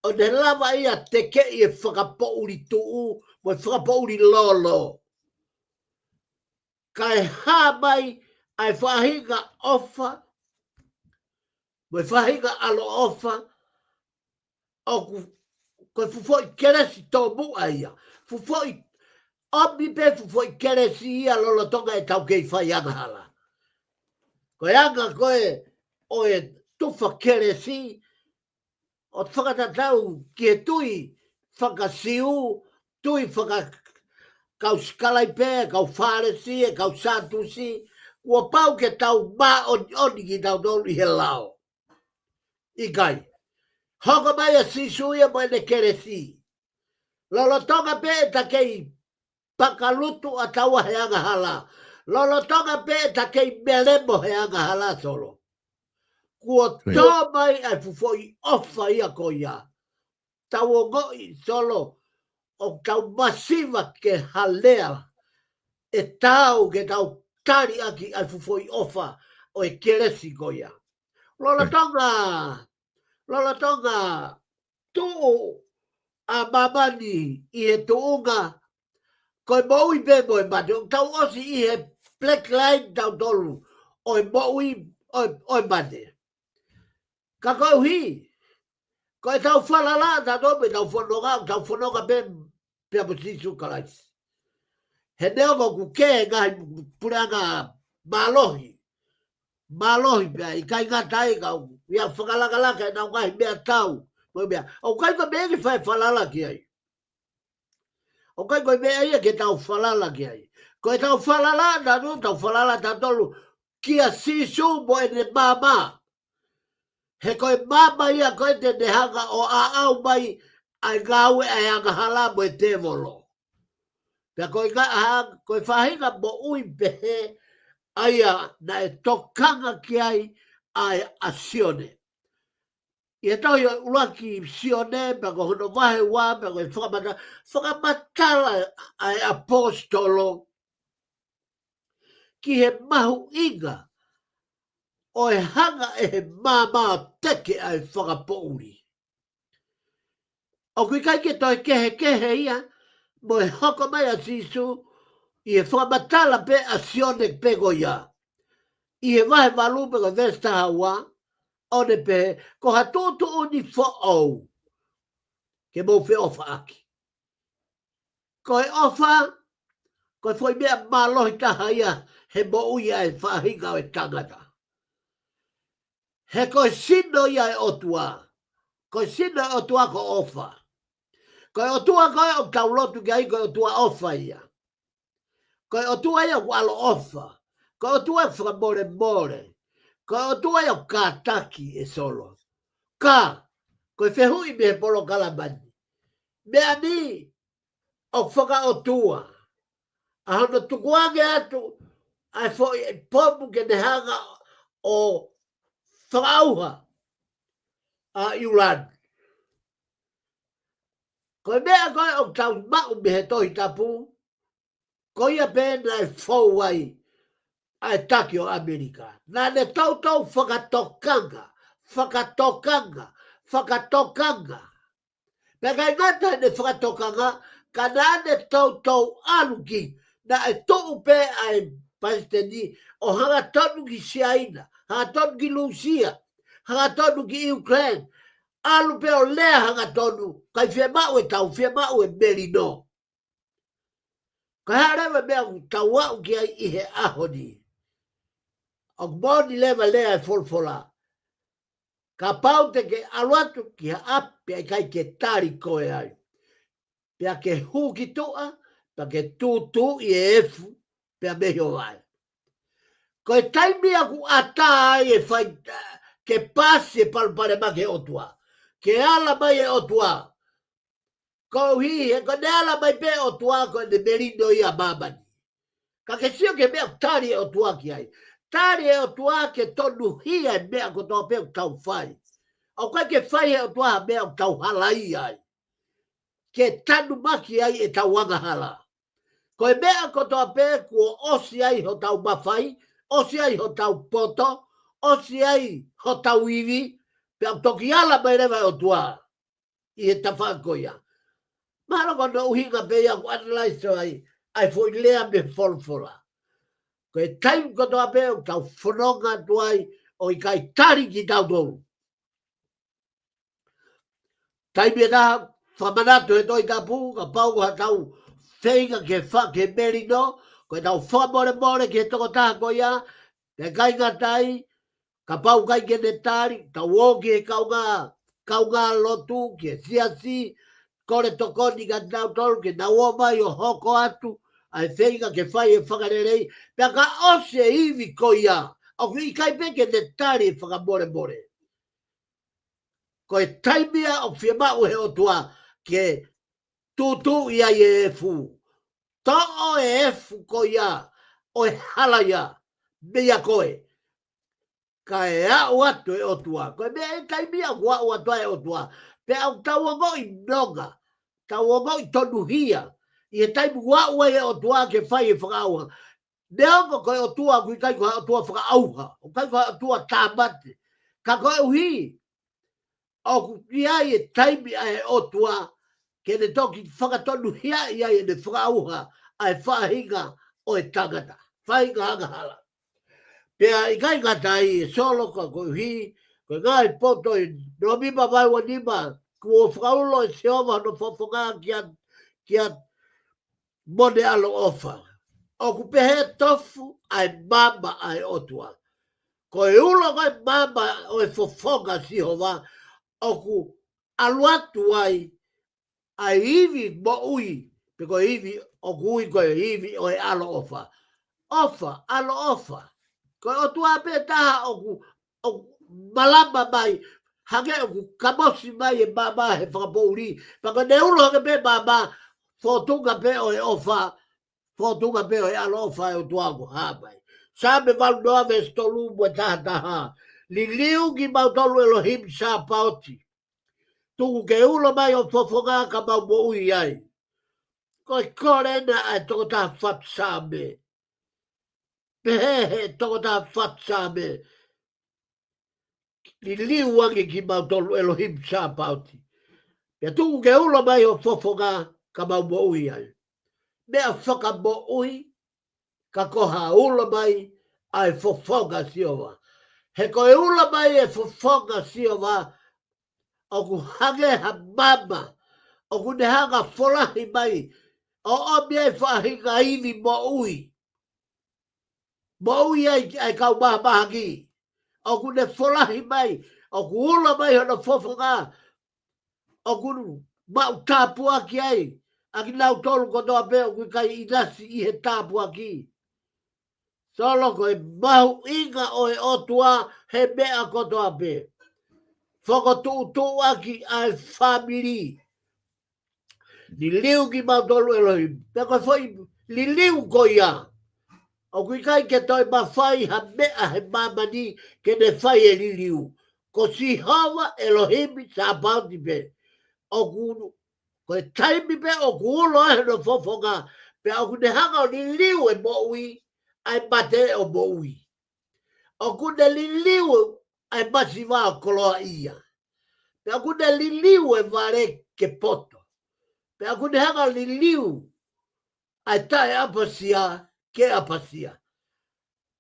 ʻo ne lava ia tekeʻi e fakapoʻuli tuʻu mo e fakapoʻuli lolo. Kae hā mai ʻa e faʻahinga ʻofa mo e faʻahinga ʻaloʻofa ʻoku, ko e fuʻu foʻi kelesi tōmuʻa ia. Fuʻu foʻi ʻomi pē fuʻu foʻi kelesi ia lolotonga ʻetau kei fai angahala. Ko e anga ko ē ʻo e tufa kelesi, ʻo fakatatau ki he tui faka-Siu, tui faka-, kau Sikalaipe, kau Fālesi, e kau Sātusi, kuo pau ke tau māʻoniʻoni kitautolu ʻi he lao. ʻIkai. Hoko mai ʻa Sīsū ia mo ʻene kelesi. Lolotonga pē ʻeta kei pakalutu ʻa taua he angahala. Lolotonga pē ʻeta kei melemo he angahala Solo. Kuo Right. tō mai ʻa e fuʻu foʻi ʻofa ia ko ia. Tau ongoʻi Solo, ʻoku tau masiva ke ha lea ʻe taau ke tau tali ʻaki ʻa e fuʻu foʻi ʻofa ʻo e kelesi ko ia. Lolotonga, lolotonga tuʻu ʻa māmani ʻi he tuʻunga, ko e moʻui pē mo e mate, ʻoku tau ʻosi ʻi he black line tautolu ʻo e moʻui ʻo e, ʻo e mate. Ka koeʻuhi, ko ʻetau falala tautolu pē ʻetau fononga, ʻetau fononga pē pea mo Sīsū Kalaisi. He neongo ʻoku kē ngaahi puleʻanga mālohi. Mālohi pea ʻikai ngata ai ka ʻoku ʻi ai fakalakalaka ʻenau ngaahi meʻatau. Mo e meʻa. ʻOku ʻikai ko e meʻa ke fai falala ki ai. ʻOku ʻikai ko e meʻa ia ke tau falala ki ai. Ko ʻetau falala, naʻa tau falala tautolu kia Sīsū mo ʻene maama. He ko e maama ia ko ē te ne hanga ʻo ʻaʻau mai ʻa e ngāue ʻa e angahala mo e tēvolo. Pea ko e ngā-, ha-, ko e faʻahinga moʻui pehē ʻa ia naʻe tokanga ki ai ʻa e, ʻa Sione. ʻI he tohi ʻo e ʻuluaki Sione, pea ko hono vahe ua, pea ko e fakamata-, fakamatala ʻa e ʻaposetolo ki he mahuʻinga ʻo e hanga ʻe he maama ʻo teke ʻa e fakapoʻuli. ʻOku ʻikai ke toe kehekehe ia mo e hoko mai ʻa Sīsū ʻi he fakamatala pē ʻa Sione pē ko ia. ʻI he vahe valu pea ko e veesi taha ua, ʻo ne pehē, ko ha tuʻutuʻuni foʻou ke mou feʻofaʻaki. Ko e ʻofa, ko e foʻi meʻa mālohi taha ia he moʻui ʻa e faʻahinga ʻo e tangata. He ko e sino ia ʻo e ʻOtua. Ko e sino ʻo e ʻOtua ko ʻofa. Ko e ʻOtua ko ē ʻoku tau lotu ki ai, ko e ʻOtua ʻofa ia. Ko e ʻOtua ia ʻoku ʻaloʻofa. Ko e ʻOtua ʻoku fakamolemole. Ko e ʻOtua ia ʻoku kātaki ʻe Solo. Ka, ko e fehuʻi mei he polokalama ni. Meʻa ni ʻoku fakaʻotua. ʻA hono tukuange atu ʻa e foʻi pomu ke ne hanga ʻo fakaʻauha ʻa ʻIulani. Ko e meʻa ko ē ʻoku tau maʻu mei he Tohi Tapu, ko ia pē naʻe fou ai ʻa e taki ʻo ʻAmelika. Naʻa ne toutou fakatokanga, fakatokanga, fakatokanga. Pea ʻikai ngata heʻene fakatokanga, ka naʻa ne toutou ʻalu ki, naʻe tuʻu pē ʻa e palesiteni ʻo hangatonu ki Siaina, hangatonu ki Lūsia, hangatonu ki ʻIukeleni, ʻalu pē ʻo lea hangatonu, ʻikai fiemaʻu e tau, fiemaʻu e melino. Ko e hā leva e meʻa ʻoku tau aʻu ki ai ʻi he ʻaho ni. ʻOku moʻoni leva lea e folofola. Kapau te ke ʻalu atu ki ha ʻapi pea ʻikai ke tali koe ai. Pea ke hū ki tuʻa, pea ke tūtūʻi e efu, pea mei ho vai. Ko e taimi ʻoku ʻatā ai e fai, ke pasi e palopalema ki he ʻOtua. Ke ala mai e ʻOtua. Koeʻuhi he ko ʻene ala mai pē ʻOtua ko ʻene melino ia ʻa māmani. Ka ke sio ki he meʻa ʻoku tali e ʻOtua ki ai. Tali e ʻOtua ke tonuhia e meʻa kotoa pē ʻoku tau fai. ʻOku ʻikai ke fai he ʻOtua ha meʻa ʻoku tau halaia ai. Ke tanumaki ai ʻetau angahala. Ko e meʻa kotoa pē kuo ʻosi ai hotau mafai, ʻosi ai hotau poto, ʻosi ai hotau ivi, pea ʻoku toki ala mai leva e ʻOtua ʻi he tafaʻaki ko ia. Mahalo ko hono ʻuhinga pē ia ʻoku analyze ai ʻa e foʻi lea mei he folofola. Ko e taimi kotoa pē ʻoku tau fononga atu ai ʻoku ʻikai tali kitautolu. Taimi ʻe taha, fakamanatu he Tohi Tapu, kapau ko haʻatau feinga ke fa-, ke melino, ko ʻetau fakamolemole ki he tokotaha ko ia, pea ʻikai ngata ai, kapau ʻikai ke ne tali, tau ō ki he kaungā, kaungā lotu, ki he siasi, kole tokoni kiate kinautolu, ke nau ō mai ʻo hoko atu ʻa e feinga ke fai e fakalelei, pea ka ʻosi e ivi ko ia, ʻoku ʻikai pē ke ne tali e fakamolemole. Ko e taimi ia ʻoku fiemaʻu he ʻOtua ke tūtuuʻi ai e efu. Toʻo e efu ko ia ʻo e hala ia meia koe. Kae aʻu atu e ʻOtua. Ko e meʻa e taimi ia ʻoku aʻu atu ai e ʻOtua. Pea ʻoku tau ongoʻi nonga. Tau ongoʻi tonuhia. ʻI he taimi ʻoku aʻu ai e ʻOtua ke fai e fakaʻauha. Neongo ko e ʻOtua ʻoku ʻikai ko ha ʻOtua fakaʻauha. ʻOku ʻikai ko ha ʻOtua tāmate. Ka koeʻuhi ʻoku ʻi ai e taimi ʻa e ʻOtua ke ne toki fakatonuhiaʻi ai ʻene fakaʻauha ʻa e faʻahinga ʻo e tangata. Faʻahinga angahala. Pea ʻikai ngata ai e Solo ka koeʻuhi, ko e ngaahi poto ʻi Nōmipa vahe ua nima, kuo fakaulo ʻe Sihova hono fofonga kia, kia Mōsese ʻaloʻofa. ʻOku pehē tofu ʻa e maama ʻa e ʻOtua. Ko e ulo ko e maama ʻo e fofonga Sihova, ʻoku ʻalu atu ai ʻa e ivi moʻui, pe ko e ivi ʻoku ui ko e ivi ʻo e ʻaloʻofa. ʻOfa, ʻaloʻofa. Ko e ʻOtua pē taha ʻoku, ʻoku malama mai, hangē ʻoku kamosi mai e maama he fakapoʻuli. Pea ko ʻene ulo hake pē maama, fōtunga pē ʻo e ʻofa, fōtunga pē ʻo e ʻaloʻofa ʻa e ʻOtua ʻoku hā mai. Saame valu noa veesi tolu mo e taha taha. Liliu kimautolu ʻElohimi Sāpaoti. Tuku ke ulo mai ho fofonga ka mau moʻui ai. Ko e kole ena ʻa e tokotaha fatu Saame. Pehē he tokotaha fatu Saame. Liliu ange kimautolu ʻElohimi Sāpaoti. Pea tuku ke ulo mai ho fofonga ka mau moʻui ai. Meʻa fakamoʻui ka ko ha ulo mai ʻa e fofonga Sihova. He ko e ulo mai e fofonga Sihova, ʻoku hangē ha maama, ʻoku ne hanga folahi mai, ʻo ʻomi ai faʻahinga ivi moʻui. Moʻui ai ʻa e kau mahamahaki. ʻOku ne folahi mai, ʻoku ulo mai hono fofonga, ʻoku maʻu tāpuaki ai ʻa kinautolu kotoa pē ʻoku ʻikai ʻinasi ʻi he tāpuaki. Solo, ko e mahuʻinga ʻo e ʻOtua he meʻa kotoa pē. Fokotuʻutuʻu ʻaki ʻa e fāmili. Liliu kimautolu ʻElohimi. Pea ko e foʻi liliu ko ia, ʻoku ʻikai ke toe mafai ha meʻa he māmani ke ne fai e liliu. Ko Sihova ʻElohimi Sāpaoti pē. ʻOku, ko e taimi pē ʻoku ulo ai hono fofonga, pea ʻoku ne hanga ʻo liliu e moʻui, ʻa e mate ʻo moʻui. ʻOku ne liliu ʻa e masiva ʻo koloaʻia. Pea ʻoku ne liliu e vale ke poto. Pea ʻoku ne hanga ʻo liliu ʻa e taʻeʻapasia ke ʻapasia.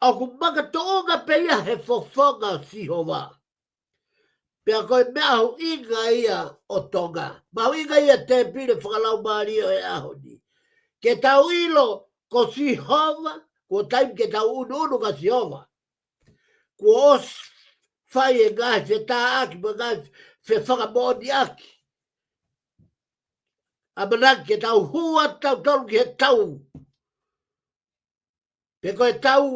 ʻOku makatuʻunga pē ia he fofonga ʻo Sihova. Pea ko e meʻa mahuʻinga ia ʻo Tonga. Mahuʻinga ia tēpile fakalaumālie ʻo e ʻaho ni. Ke tau ʻilo ko Sihova, kuo taimi ke tau ʻunuʻunu kia Sihova. Kuo ʻosi fai e ngaahi fetāʻaki, mo e ngaahi fefakamoʻoniʻaki. ʻAmanaki ke tau hū atu tautolu ki he tau pe ko e tau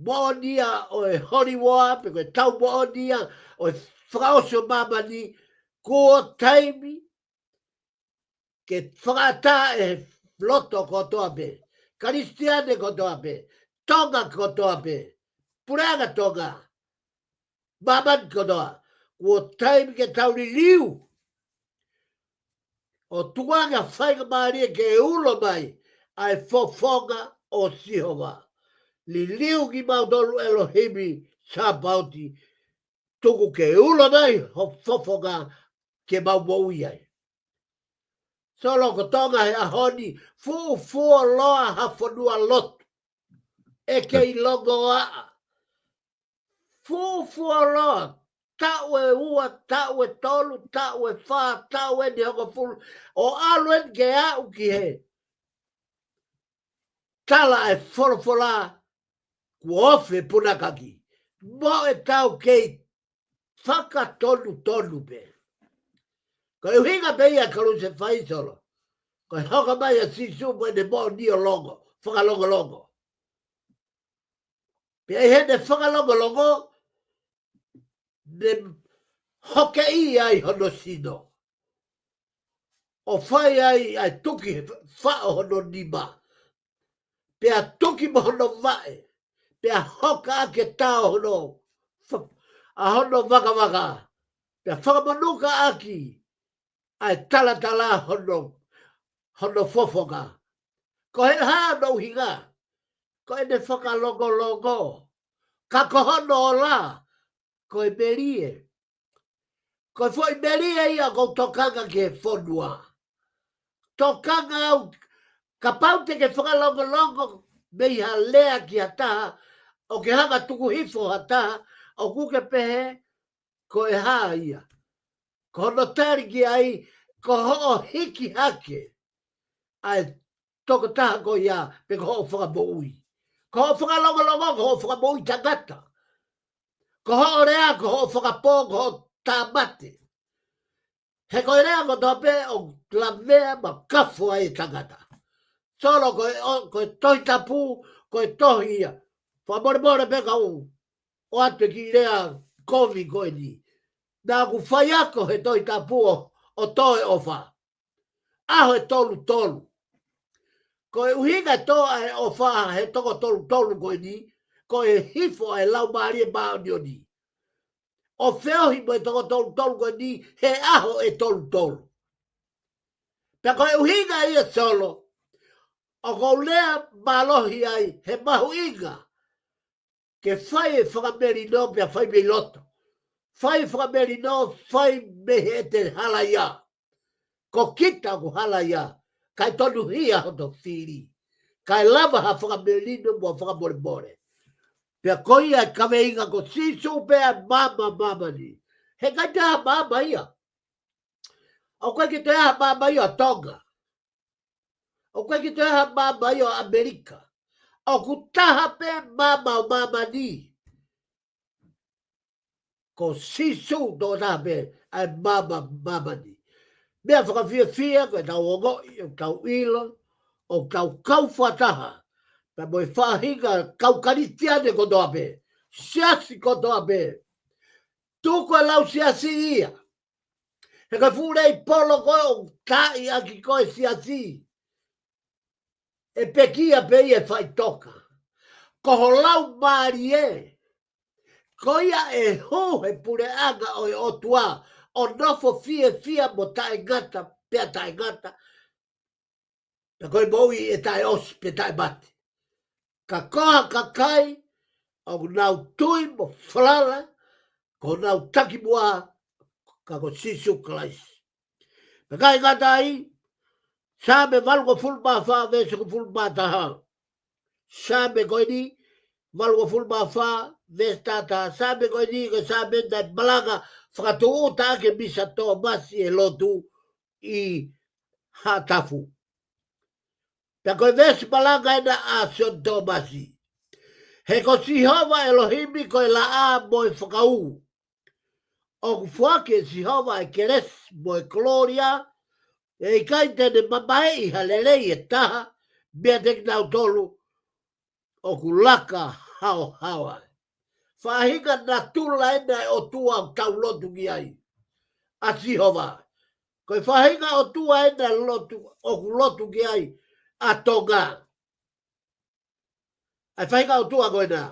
moʻoni ia ʻo e Holy War, pe ko e tau moʻoni ia ʻo e fakaʻosi ʻo māmani, kuo taimi ke fakaʻatā ʻe he loto kotoa pē, Kalisitiane kotoa pē, Tonga kotoa pē, Puleʻanga Tonga, māmani kotoa, kuo taimi ke tau liliu ʻo tukuange ha faingamālie ke ulo mai ʻa e fofonga ʻo Sihova. Liliu kimautolu ʻElohimi Sāpaoti, tuku ke ulo mai ho fofonga ke mau moʻui ai. Solo, ko Tonga he ʻaho ni, fuʻu fuoloa ha fonua lotu. ʻE kei longoaʻa. Fuʻu fuoloa, taʻu ʻe ua, taʻu ʻe tolu, taʻu ʻe fā, taʻu ʻe nihongofulu, ʻo ʻalu eni ke aʻu ki he tala ʻa e folofola, kuo ofi e punakaki. Mo e tau kei fakatonutonu pē. Ko e ʻuhinga pē ia e Kalusefai, Solo. Ko e hoko mai ʻa Sīsū mo ʻene moʻoni ʻo longo, fakalongolongo. Pea ʻi heʻene fakalongolongo, ne hokeʻi ai hono sino, ʻo fai ai ʻa e tuki he faʻo hono nima, pea tuki mo hono vaʻe, pea hokaʻaki e tao hono fa-, ʻa hono vakavaka, pea fakamonukaʻaki ʻa e talatala hono, hono fofonga. Ko e hā hono ʻuhinga? Ko ʻene fakalongolongo. Ka ko hono ola, ko e melie. Ko e foʻi melie ia ʻoku ou tokanga ki he fonua. Tokanga au, kapau te ke fakalongolongo mei ha lea ki ha taha, ʻo ke hanga tuku hifo ha taha, ʻoku ke pehē, ko e hā ia? Ko hono tali ki ai, ko hoʻo hiki hake ʻa e tokotaha ko ia, pe ko hoʻo fakamoʻui. Ko hoʻo fakalongolongo, ko hoʻo fakamoʻui tangata. Ko hoʻo lea, ko hoʻo fakapō, ko hoʻo tāmate. He ko e lea kotoa pē ʻoku lavea mo kafo ai e tangata. Solo, ko e, ʻo, ko e Tohi Tapu, ko e tohi ia. Fakamolemole pē kau ʻoatu e kiʻi lea kovi ko eni. Naʻa ku faiako he Tohi Tapu ʻo, ʻo toe ʻofa. ʻAho ʻe tolu tolu. Ko e ʻuhinga e tō ʻa e ʻofa he toko tolu tolu ko eni, ko e hifo ʻa e Laumālie Māʻoniʻoni ʻo feohi mo e toko tolu tolu ko eni he ʻaho ʻe tolu tolu. Pea ko e ʻuhinga ia, Solo, ʻoku ou lea mālohi ai he mahuʻinga ke fai e fakamelino pea fai mei loto. Fai e fakamelino, fai mei heʻete halaia. Ko kita ʻoku halaia, kae tonuhia hoto fili. Kae lava ha fakamelino mo ha fakamolemole. Pea ko ia e kaveinga ko Sīsū pē ʻa e maama ʻo māmani. He ʻikai toe ʻi ai ha maama ia. ʻOku ʻikai ke toe ʻi ai ha maama ia ʻo Tonga. ʻOku ʻikai ke toe ʻi ai ha maama ia ʻo ʻAmelika. ʻOku taha pē maama ʻo māmani. Ko Sīsū tokotaha pē ʻa e maama ʻo māmani. Meʻa fakafiefia ko ʻetau ongoʻi, ʻoku tau ʻilo, ʻoku tau kau fakataha pea mo e faʻahinga kau Kalisitiane kotoa pē, siasi kotoa pē. Tuku e lau siasi ia. He ko e fuʻu lei polo ko ē ʻoku taaʻi ʻaki ko ē siasi, ʻe pekia pē ia ʻe faʻitoka. Ko ho laumālie, ko ia ʻe hū he puleʻanga ʻo e ʻOtua, ʻo nofo fiefia mo taʻengata pea taʻengata. Pea ko e moʻui ʻe taʻeʻosi pea taʻemate. Ka ko ha kakai ʻoku nau tui mo falala, ko honau takimuʻa, ka ko Sīsū Kalaisi. Pea ʻikai ngata ai, Saame valungofulu mā fā veesi hongofulu mā taha. Saame ko eni, valungofulu mā fā veesi taha taha. Saame ko eni, ko e Saame naʻe malanga fakatūʻuta ʻaki ʻe Misa Tōmasi e lotu ʻi Haʻatafu. Pea ko e veesi malanga ena ʻa Sione Tōmasi. He ko Sihova ʻElohimi ko e laʻā mo e fakaū. ʻOku foaki ʻe Sihova e kelesi mo e kolōlia, ʻe ʻikai te ne mamaeʻi ha lelei ʻe taha meiate kinautolu, ʻoku laka haohaoa. Faʻahinga natula ena ʻo e ʻOtua ʻoku tau lotu ki ai, ʻa Sihova. Ko e faʻahinga ʻOtua ena lotu, ʻoku lotu ki ai ʻa Tonga. ʻA e faʻahinga ʻOtua ko ena.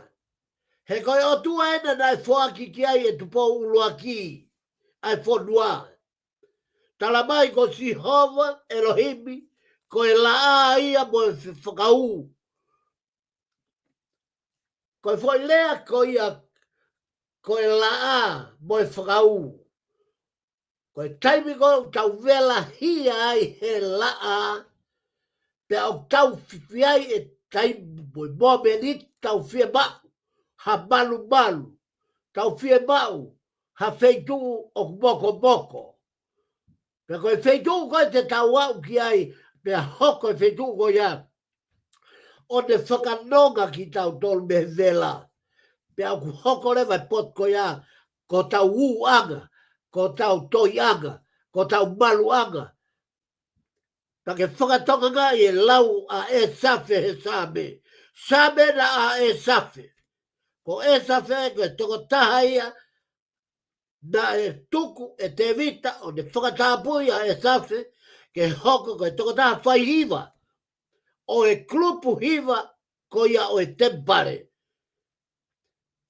He ko e ʻOtua ena naʻe foaki ki ai ʻe Tupou ʻUluaki ʻa e fonua. Tala mai ko Sihova ʻElohimi, ko e laʻā ia mo e fakaū. Ko e foʻi lea ko ia, ko e laʻā mo e fakaū. Ko e taimi ko ē ʻoku tau vela hia ai he laʻā, pea ʻoku tau fiefia ai he taimi mo e mōmeniti, tau fiemaʻu ha malumalu, tau fiemaʻu ha feituʻu ʻoku mokomoko. Pea ko e feituʻu ko ē te tau aʻu ki ai, pea hoko e feituʻu ko ia ʻo ne fakanonga kitautolu mei he vela. Pea ʻoku hoko leva e potu ko ia ko hotau ūʻanga, ko hotau toiʻanga, ko hotau maluʻanga. Pea ke fakatokangaʻi e lau ʻa ʻĒsafe he Saame. Saame ena ʻa ʻĒsafe. Ko ʻĒsafe ko e tokotaha ia naʻe tuku ʻe Tēvita ʻo ne fakatapui ʻa ʻĒsafe ke hoko ko e tokotaha faihiva ʻo e kulupu hiva ko ia ʻo e temipale.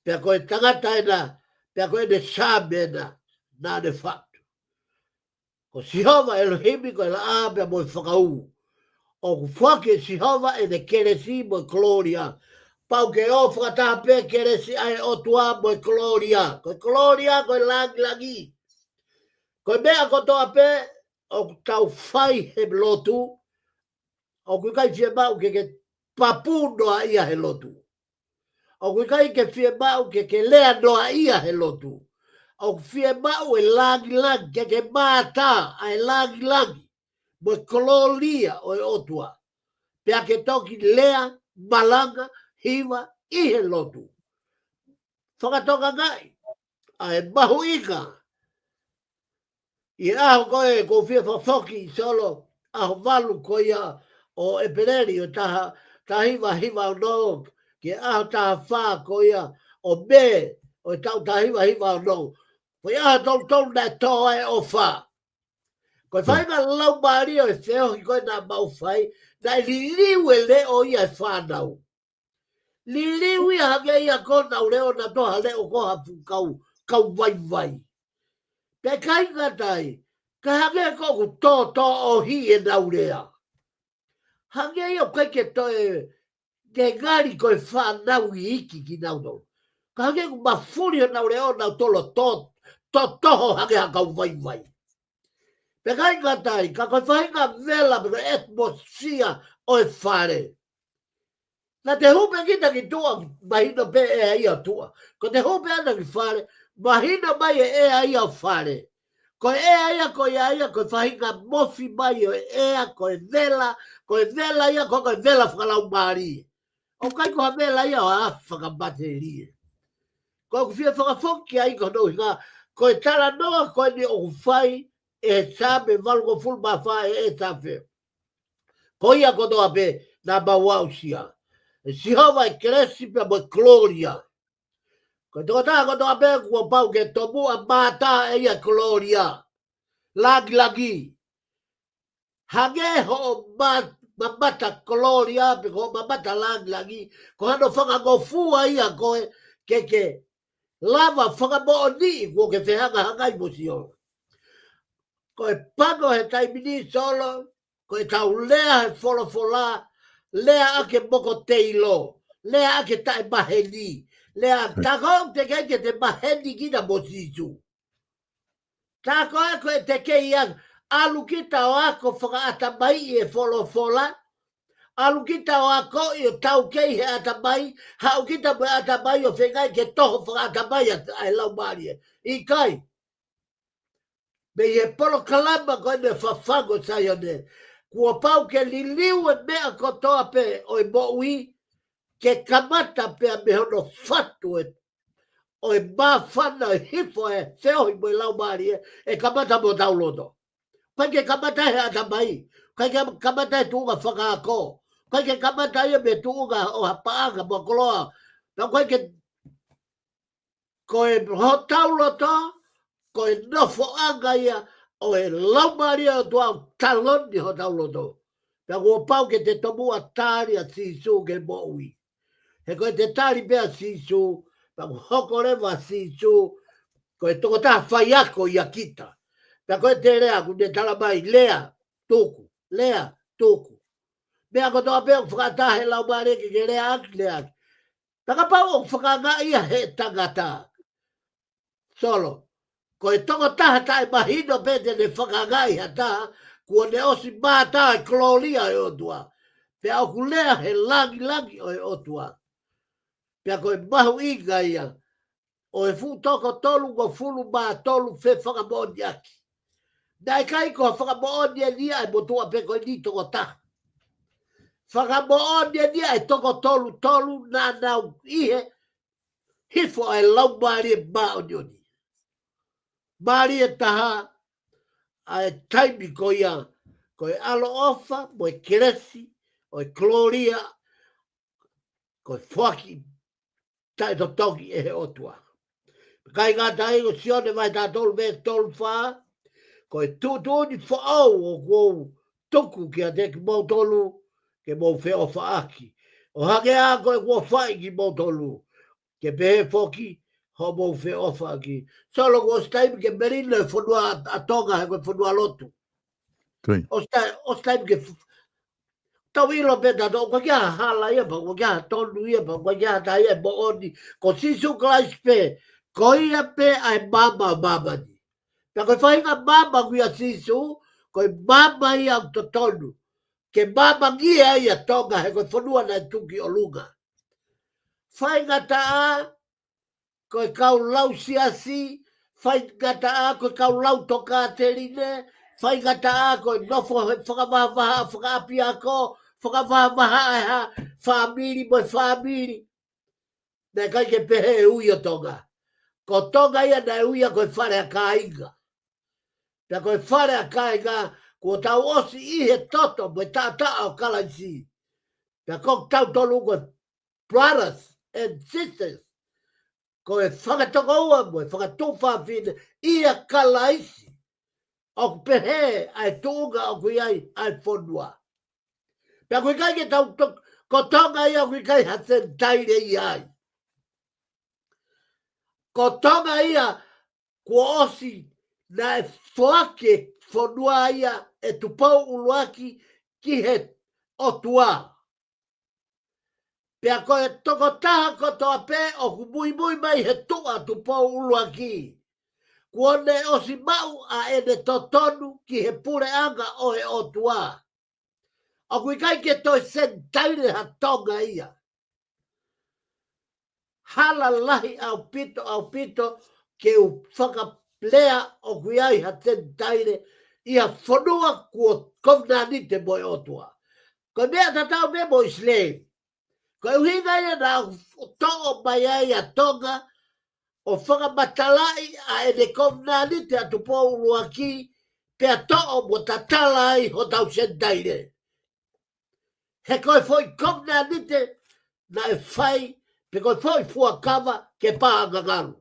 Pea ko e tangata ena, pea ko ʻene Saame ena naʻa ne faʻu. Ko Sihova ʻElohimi ko e laʻā pea mo e fakaū. ʻOku foaki ʻe Sihova ʻene kelesi mo e kolōlia. Pau ke ō fakataha pē kelesi ʻa e ʻOtua mo e kolōlia. Ko e kolōlia ko e langilangi. Ko e meʻa kotoa pē ʻoku tau fai he lotu, ʻoku ʻikai fiemaʻu ke ke papū noa ia he lotu. ʻOku ʻikai ke fiemaʻu ke ke lea noa ia he lotu. ʻOku fiemaʻu e langilangi, ke ke mātā ʻa e langilangi mo e kolōlia ʻo e ʻOtua. Pea ke toki lea, malanga, hiva ʻi he lotu. Fakatokangaʻi ʻa e mahuʻinga ʻi he ʻaho ko ē ʻoku ou fie fakafoki ʻi Solo, ʻaho valu ko ia ʻo ʻEpeleli ʻo e taha, taha hiva hiva ono, ki he ʻaho taha fā ko ia ʻo Mē ʻo e taʻu taha hiva hiva ono. Ko e ʻaho tolu tolu naʻe tō ai e ʻofa. Ko e faʻahinga laumālie ʻo e feohi ko ē naʻa mau fai, naʻe liliu e leʻo ia ʻa e fānau. Liliu ia hangē ia ko ʻenau leʻo naʻa nau toʻo ha leʻo ko ha fuʻu kau, kau vaivai. Pea ʻikai ngata ai, ka hangē ko ʻoku tōtōʻohi ʻenau lea. Hangē ia ʻoku ʻikai ke toe, ke ngali ko e fānau iiki kinautolu. Ka hangē ʻoku mafuli honau leʻo naʻa nau tolo tō, tōtōʻohi hangē ha kau vaivai. Pea ʻikai ngata ai, ka ko e faʻahinga vela pe ko e ʻetimositia ʻo e fale. Naʻa te hū pē kita ki tuʻa, mahino pē ʻea ia tuʻa. Ko ʻete hū pē ʻana ki fale, mahino mai e ʻea ia ʻo fale. Ko e ʻea ia, ko ia ia, ko e faʻahinga mofi mai ʻo e ʻea, ko e vela, ko e vela ia, ko, ko e vela fakalaumālie. ʻOku ʻikai ko ha vela ia ʻo ha fakamatelie. Ko ʻeku fie fakafoki ai ko hono ʻuhinga, ko e talanoa ko eni ʻoku fai ʻe he Saame valungofulu mā fā ʻe ʻĒsafe. Ko ia kotoa pē naʻa mau aʻusia. ʻE Sihova e kelesi pea mo e kolōlia. Ko e tokotaha kotoa pē kuo pau ke tomuʻa mātā ʻe ia e kolōlia. Langilangi. Hangē hoʻo ma-, mamata kolōlia pe ko hoʻo mamata langilangi, ko hano fakangofua ia koe ke ke lava fakamoʻoniʻi kuo ke fehangahangai mo Sihova. Ko e pango he taimi ni Solo, ko ʻetau lea he folofola, lea ʻaki e mokoteilo, lea ʻaki e taʻemaheni, lea tā ko ē te ke, ke te maheni kita mo Sīsū. Tā ko ē ko ʻete kei ʻalu kita ʻo ako fakaʻatamaiʻi e folofola, ʻalu kita ʻo akoʻi ʻo taukei he ʻatamai, haʻu kita mo e ʻatamai ʻo feingaʻi ke toho fakaʻatamai ʻa, ʻa e laumālie. ʻIkai. Mei he polokalama ko eni Fafangu ʻo Saione, kuo pau ke liliu e meʻa kotoa pē ʻo e moʻui, ke kamata pea mei hono fatu e, ʻo e māfana ʻo e hifo e feohi mo e laumālie, ʻe kamata mo hotau loto. ʻIkai ke kamata he ʻatamai, ʻikai ke kamata he tuʻunga fakaako, ʻIkai ke kamata ia mei he tuʻunga ʻo ha paʻanga mo e koloa. Pea ʻoku ʻikai ke, ko e hotau loto, ko e nofoʻanga ia ʻo e Laumālie ʻo e ʻOtua ʻoku taloni hotau loto. Pea kuo pau ke te tomuʻa tali ʻa Sīsū ke moʻui. He ko ʻete tali pē ʻa Sīsū, pea kuo hoko leva ʻa Sīsū ko e tokotaha faiako ia kita. Pea ko ʻete lea, ʻoku ne tala mai, lea, tuku, lea, tuku. Meʻa kotoa pē ʻoku fakataha he Laumālie ke ke leaʻaki, leaʻaki. Pea kapau ʻoku fakaangaʻi ia he tangata, solo, ko e tokotaha taʻemahino pē te ne fakaangaʻi ha taha, kuo ne ʻosi mātā e kolōlia ʻo e ʻOtua. Pea ʻoku lea he langilangi ʻo e ʻOtua. Pea ko e mahuʻinga ia ʻo e fuʻu toko tolungofulu mā tolu fefakamoʻoniʻaki. Naʻe ʻikai ko ha fakamoʻoni eni ia ʻa e motuʻa pē ko eni tokotaha. Fakamoʻoni eni ia ʻa e toko tolu tolu naʻa nau ʻi he hifo ʻa e Laumālie Māʻoniʻoni. Mālie taha ʻa e taimi ko ia, ko e ʻaloʻofa mo e kelesi, ʻo e kolōlia, ko e foaki taʻetotongi ʻe he ʻOtua. Kāinga, ʻi he Sione vahe taha tolu veesi tolu fā, ko e tuʻutuʻuni foʻou ʻoku ou tuku kiate kimoutolu, ke mou feʻofaʻaki. ʻO hangē ā ko ʻeku ʻofaʻi kimoutolu, ke pehē foki hoʻomou feʻofaʻaki. Solo, kuo ʻosi taimi ke melino e fonua ʻa Tonga he ko e fonua lotu. Ko ia. ʻOsi tai-, ʻosi taimi ke f-, tau ʻilo pē tautolu, ʻoku ʻikai ha hala ia pea, ʻoku ʻikai ha tonu ia pea, ʻoku ʻikai ha taha ia ʻe moʻoni. Ko Sīsū Kalaisi pē, ko ia pē ʻa e maama ʻo māmani. Pea ko e faʻahinga maama ʻoku ʻia Sīsū, ko e maama ia ʻoku totonu ke maamangia ai ʻa Tonga he ko e fonua naʻe tuku ki ʻolunga. Faingataʻa ko e kau lau siasi, faingataʻa ko e kau lau tokāteline, faingataʻa ko e nofo he fakavahavaha, fakaʻapiako, fakavahavaha ʻa e hā, fāmili mo e fāmili. Naʻe ʻikai ke pehē e ui ʻo Tonga. Ko Tonga ia naʻe ui ia ko e fale ʻa kāinga. Pea ko e fale ʻa kāinga, kuo tau ʻosi ʻi he toto mo e taʻataʻa ʻo Kalaisi. Pea ko tautolu ko e brothers and sisters, ko e fakatokoua mo e fakatuofāfine ʻia Kalaisi. ʻOku pehē ʻa e tuʻunga ʻoku ʻi ai ʻa e fonua. Pea ʻoku ʻikai ke tau tok-, ko Tonga ia ʻoku ʻikai ha Senitaile ʻi ai. Ko Tonga ia kuo ʻosi naʻe foaki e fonua ia ʻe Tupou ʻUluaki ki he ʻOtua. Pea ko e tokotaha kotoa pē ʻoku muimui mai he tuʻa Tupou ʻUluaki, kuo ne ʻosi maʻu ʻa ʻene totonu ki he puleʻanga ʻo e ʻOtua. ʻOku ʻikai ke toe Senitaile ha Tonga ia. Hala lahi ʻaupito, ʻaupito, ke u fakalea ʻoku ʻi ai ha Senitaile ʻi ha fonua kuo kovinānite mo e ʻOtua. Ko e meʻa tatau pē mo ʻIsileli. Ko e ʻuhinga ia naʻa toʻo mai ai ʻa Tonga ʻo fakamatalaʻi ʻa ʻene kovinānite ʻa Tupou ʻUluaki, pea toʻo mo tatala ai hotau Senitaile. He ko e foʻi kovinānite naʻe fai, pe ko e foʻi fuakava ke pā ʻa ngangalu.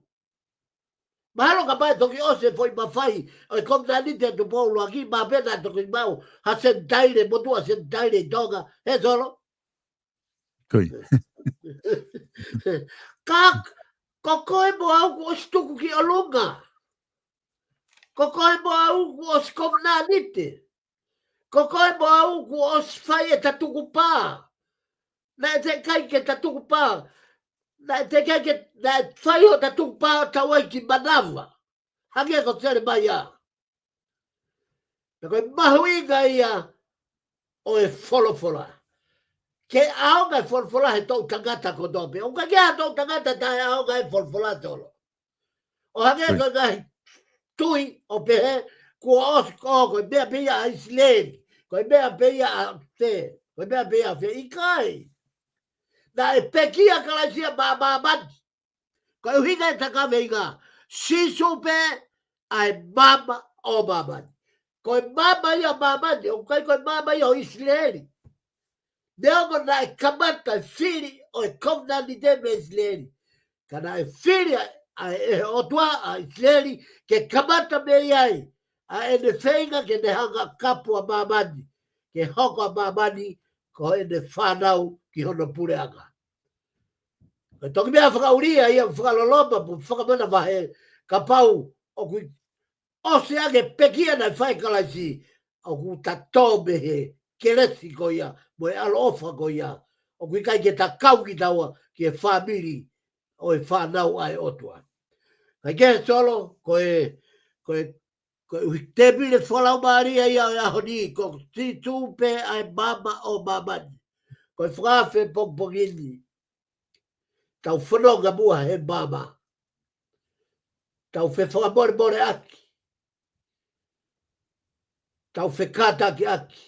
Mahalo kapau ʻe toki ʻosi e foʻi mafai ʻo e kovinānite ʻa Tupou ʻUluaki, mahalo pē naʻa toki maʻu ha Senitaile, motuʻa Senitaile ʻi Tonga, he solo. Ko ia. Ka, ko koe mo au kuo ʻosi tuku ki ʻolunga. Ko koe mo au kuo ʻosi kovinānite. Ko koe mo au kuo ʻosi fai ʻeta tukupā. Naʻe teʻeki ai ke ta tukupā. Naʻe teʻeki ai ke, naʻe fai hota tukupā ʻo tau ʻai ki manava. Hangē ko Selemaia. Pea ko e mahuʻinga ia ʻo e folofola. Ke ʻaonga e folofola he toʻutangata kotoa pē. ʻOku ʻikai ha toʻutangata taʻeʻaonga e folofola, solo. ʻO hangē ko e ngaahi tui ʻo pehē, kuo ʻosi ko, ko e meʻa pē ia ʻa ʻIsileli. Ko e meʻa pē ia ʻa fē. Ko e meʻa pē ia ʻa fē. ʻIkai. Naʻe pekia Kalaisi ia maʻa māmani. Ko e ʻuhinga ʻeta kaveinga, Sīsū pē ʻa e maama ʻo māmani. Ko e maama ia ʻo māmani, ʻoku ʻikai ko e maama ia ʻo ʻIsileli. Neongo naʻe kamata e fili ʻo e kovinānite mei ʻIsileli, ka naʻe fili ʻa, ʻa e ʻOtua ʻa ʻIsileli ke kamata mei ai ʻa ʻene feinga ke ne hanga ʻo kapu ʻa māmani, ke hoko ʻa māmani ko ʻene fānau ki hono puleʻanga. Ko e toki meʻa fakaʻuli ia ʻoku fakaloloma mo fakamanavahē, kapau ʻoku ʻosi ange pekia naʻe fai ʻe Kalaisi, ʻoku ta tō mei he kelesi ko ia, mo e ʻaloʻofa ko ia, ʻoku ʻikai ke ta kau kitaua ki he fāmili ʻo e fānau ʻa e ʻOtua. Kae kehe Solo, ko e, ko e, ko e ʻuhi tēpile fakalaumālie ia ʻo e ʻaho ni, ko Sīsū pē ʻa e maama ʻo māmani. Ko e fakaafe pongipongi ni, tau fononga muʻa he maama. Tau fefakamolemoleʻaki. Tau fekātakiʻaki.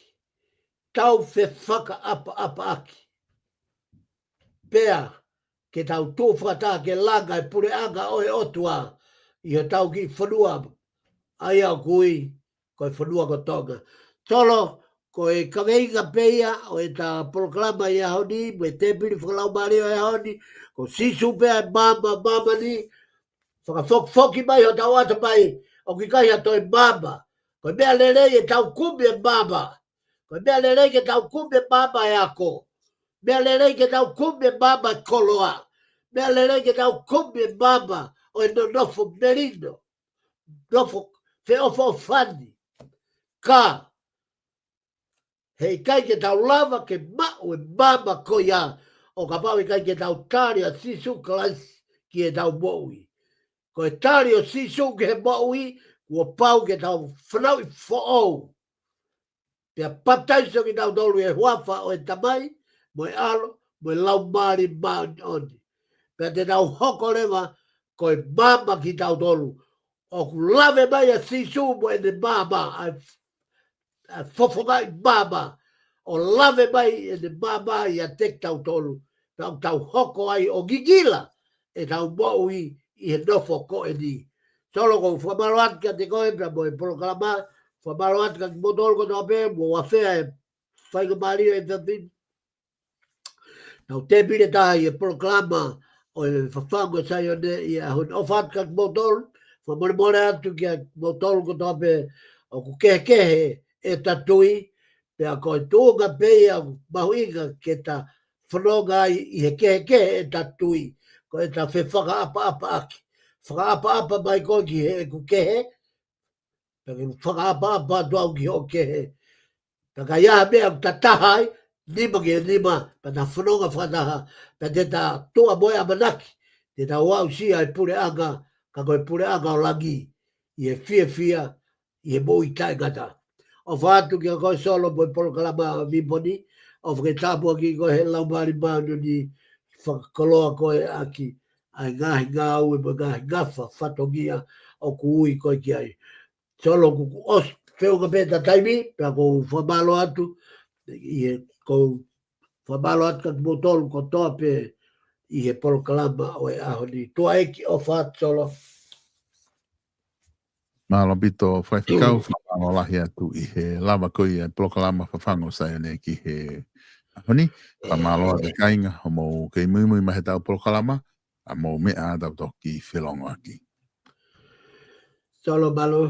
Tau fefakaʻapaʻapaʻaki. Pea ke tau tuʻu fakataha ke langa e puleʻanga ʻo e ʻOtua ʻi hotau kiʻi fonua, ʻa ia ʻoku ui ko e fonua ko Tonga. Solo, ko e kaveinga pē ia ʻo ʻeta polokalama ʻi he ʻaho ni, mo e tēpile fakalaumālie ʻo e ʻaho ni, ko Sīsū pē ʻa e maama ʻo māmani. Fakafokifoki mai hotau ʻatamai, ʻoku ʻikai ha toe maama. Ko e meʻa lelei ke tau kumi e maama. Ko e meʻa lelei ke tau kumi e maama ʻo e ako. Meʻa lelei ke tau kumi e maama ʻo e koloa. Meʻa lelei ke tau kumi e maama ʻo e nonofo melino, nofo feʻofoʻofani. Ka heʻikai ke tau lava ke maʻu e maama ko ia ʻo kapau ʻikai ke tau tali ʻa Sīsū Kalaisi ki heʻetau moʻui. Ko e tali ʻo Sīsū ki he moʻui, kuo pau ke tau fanauʻi foʻou. Pea papitaiso kitautolu ʻi he huafa ʻo e Tamai, mo e ʻAlo, mo e Laumālie Māʻoniʻoni. Pea te tau hoko leva ko e maama kitautolu. ʻOku lave mai ʻa Sīsū mo ʻene maama, ʻa e, ʻa e fofongaʻi maama. ʻO lave mai ʻene maama ʻiate kitautolu. Pea ʻoku tau hoko ai ʻo ngingila ʻetau moʻui ʻi he nofo ko eni. Solo, ʻoku ou fakamālō atu kiate koe pea mo e polokalama, fakamālō atu kiate kimoutolu kotoa pē, mo Afea e faingamālie ʻe tafin. Tau tēpile taha ʻi he polokalama ʻo e Fafangu ʻa Saione ʻi he ʻaho ni. ʻOfa atu kiate kimoutolu, fakamolemole atu kiate kimoutolu kotoa pē ʻoku kehekehe ʻeta tui, pea ko e tuʻunga pē ia ʻoku mahuʻinga ke ta fononga ai ʻi he kehekehe ʻeta tui, ko ʻeta fefakaʻapaʻapaʻaki. Fakaʻapaʻapa mai koe ki heʻeku kehe, pea ke fakaʻapaʻapa atu au ki hoʻo kehe. Pea ka ʻi ai ha meʻa ʻoku ta taha ai, nima ki he nima, pea ta fononga fakataha, pea te ta tuʻa mo e ʻamanaki te ta aʻusia e puleʻanga, ka ko e puleʻanga ʻo langi, ʻi he fiefia, ʻi he moʻui taʻengata. ʻOfa atu kiate koe Solo mo e polokalama ʻa Viponi, ʻofa ke tāpuakiʻi koe ʻe he Laumālie Māʻoniʻoni, fakakoloa koe ʻaki ʻa e ngaahi ngāue mo e ngaahi ngafa fatongia ʻoku ui koe ki ai. Solo, kuo ʻosi feʻunga pē ʻeta taimi, pea ʻoku ou fakamālō atu, ʻi he ʻoku ou fakamālō atu kiate kimoutolu kotoa pē ʻi he polokalama ʻo e ʻaho ni. Tuʻa ʻEiki, ʻofa atu Solo. Mālō ʻaupito faifekau, fakamālō lahi atu ʻi he lava ko ia e polokalama Fafangu ʻa Saione ki he ʻaho ni. Fakamālō atu kāinga, hoʻomou kei muimui mai heʻetau polokalama, ʻa mou meʻa ʻa tau toki felongoaki. Solo, mālō.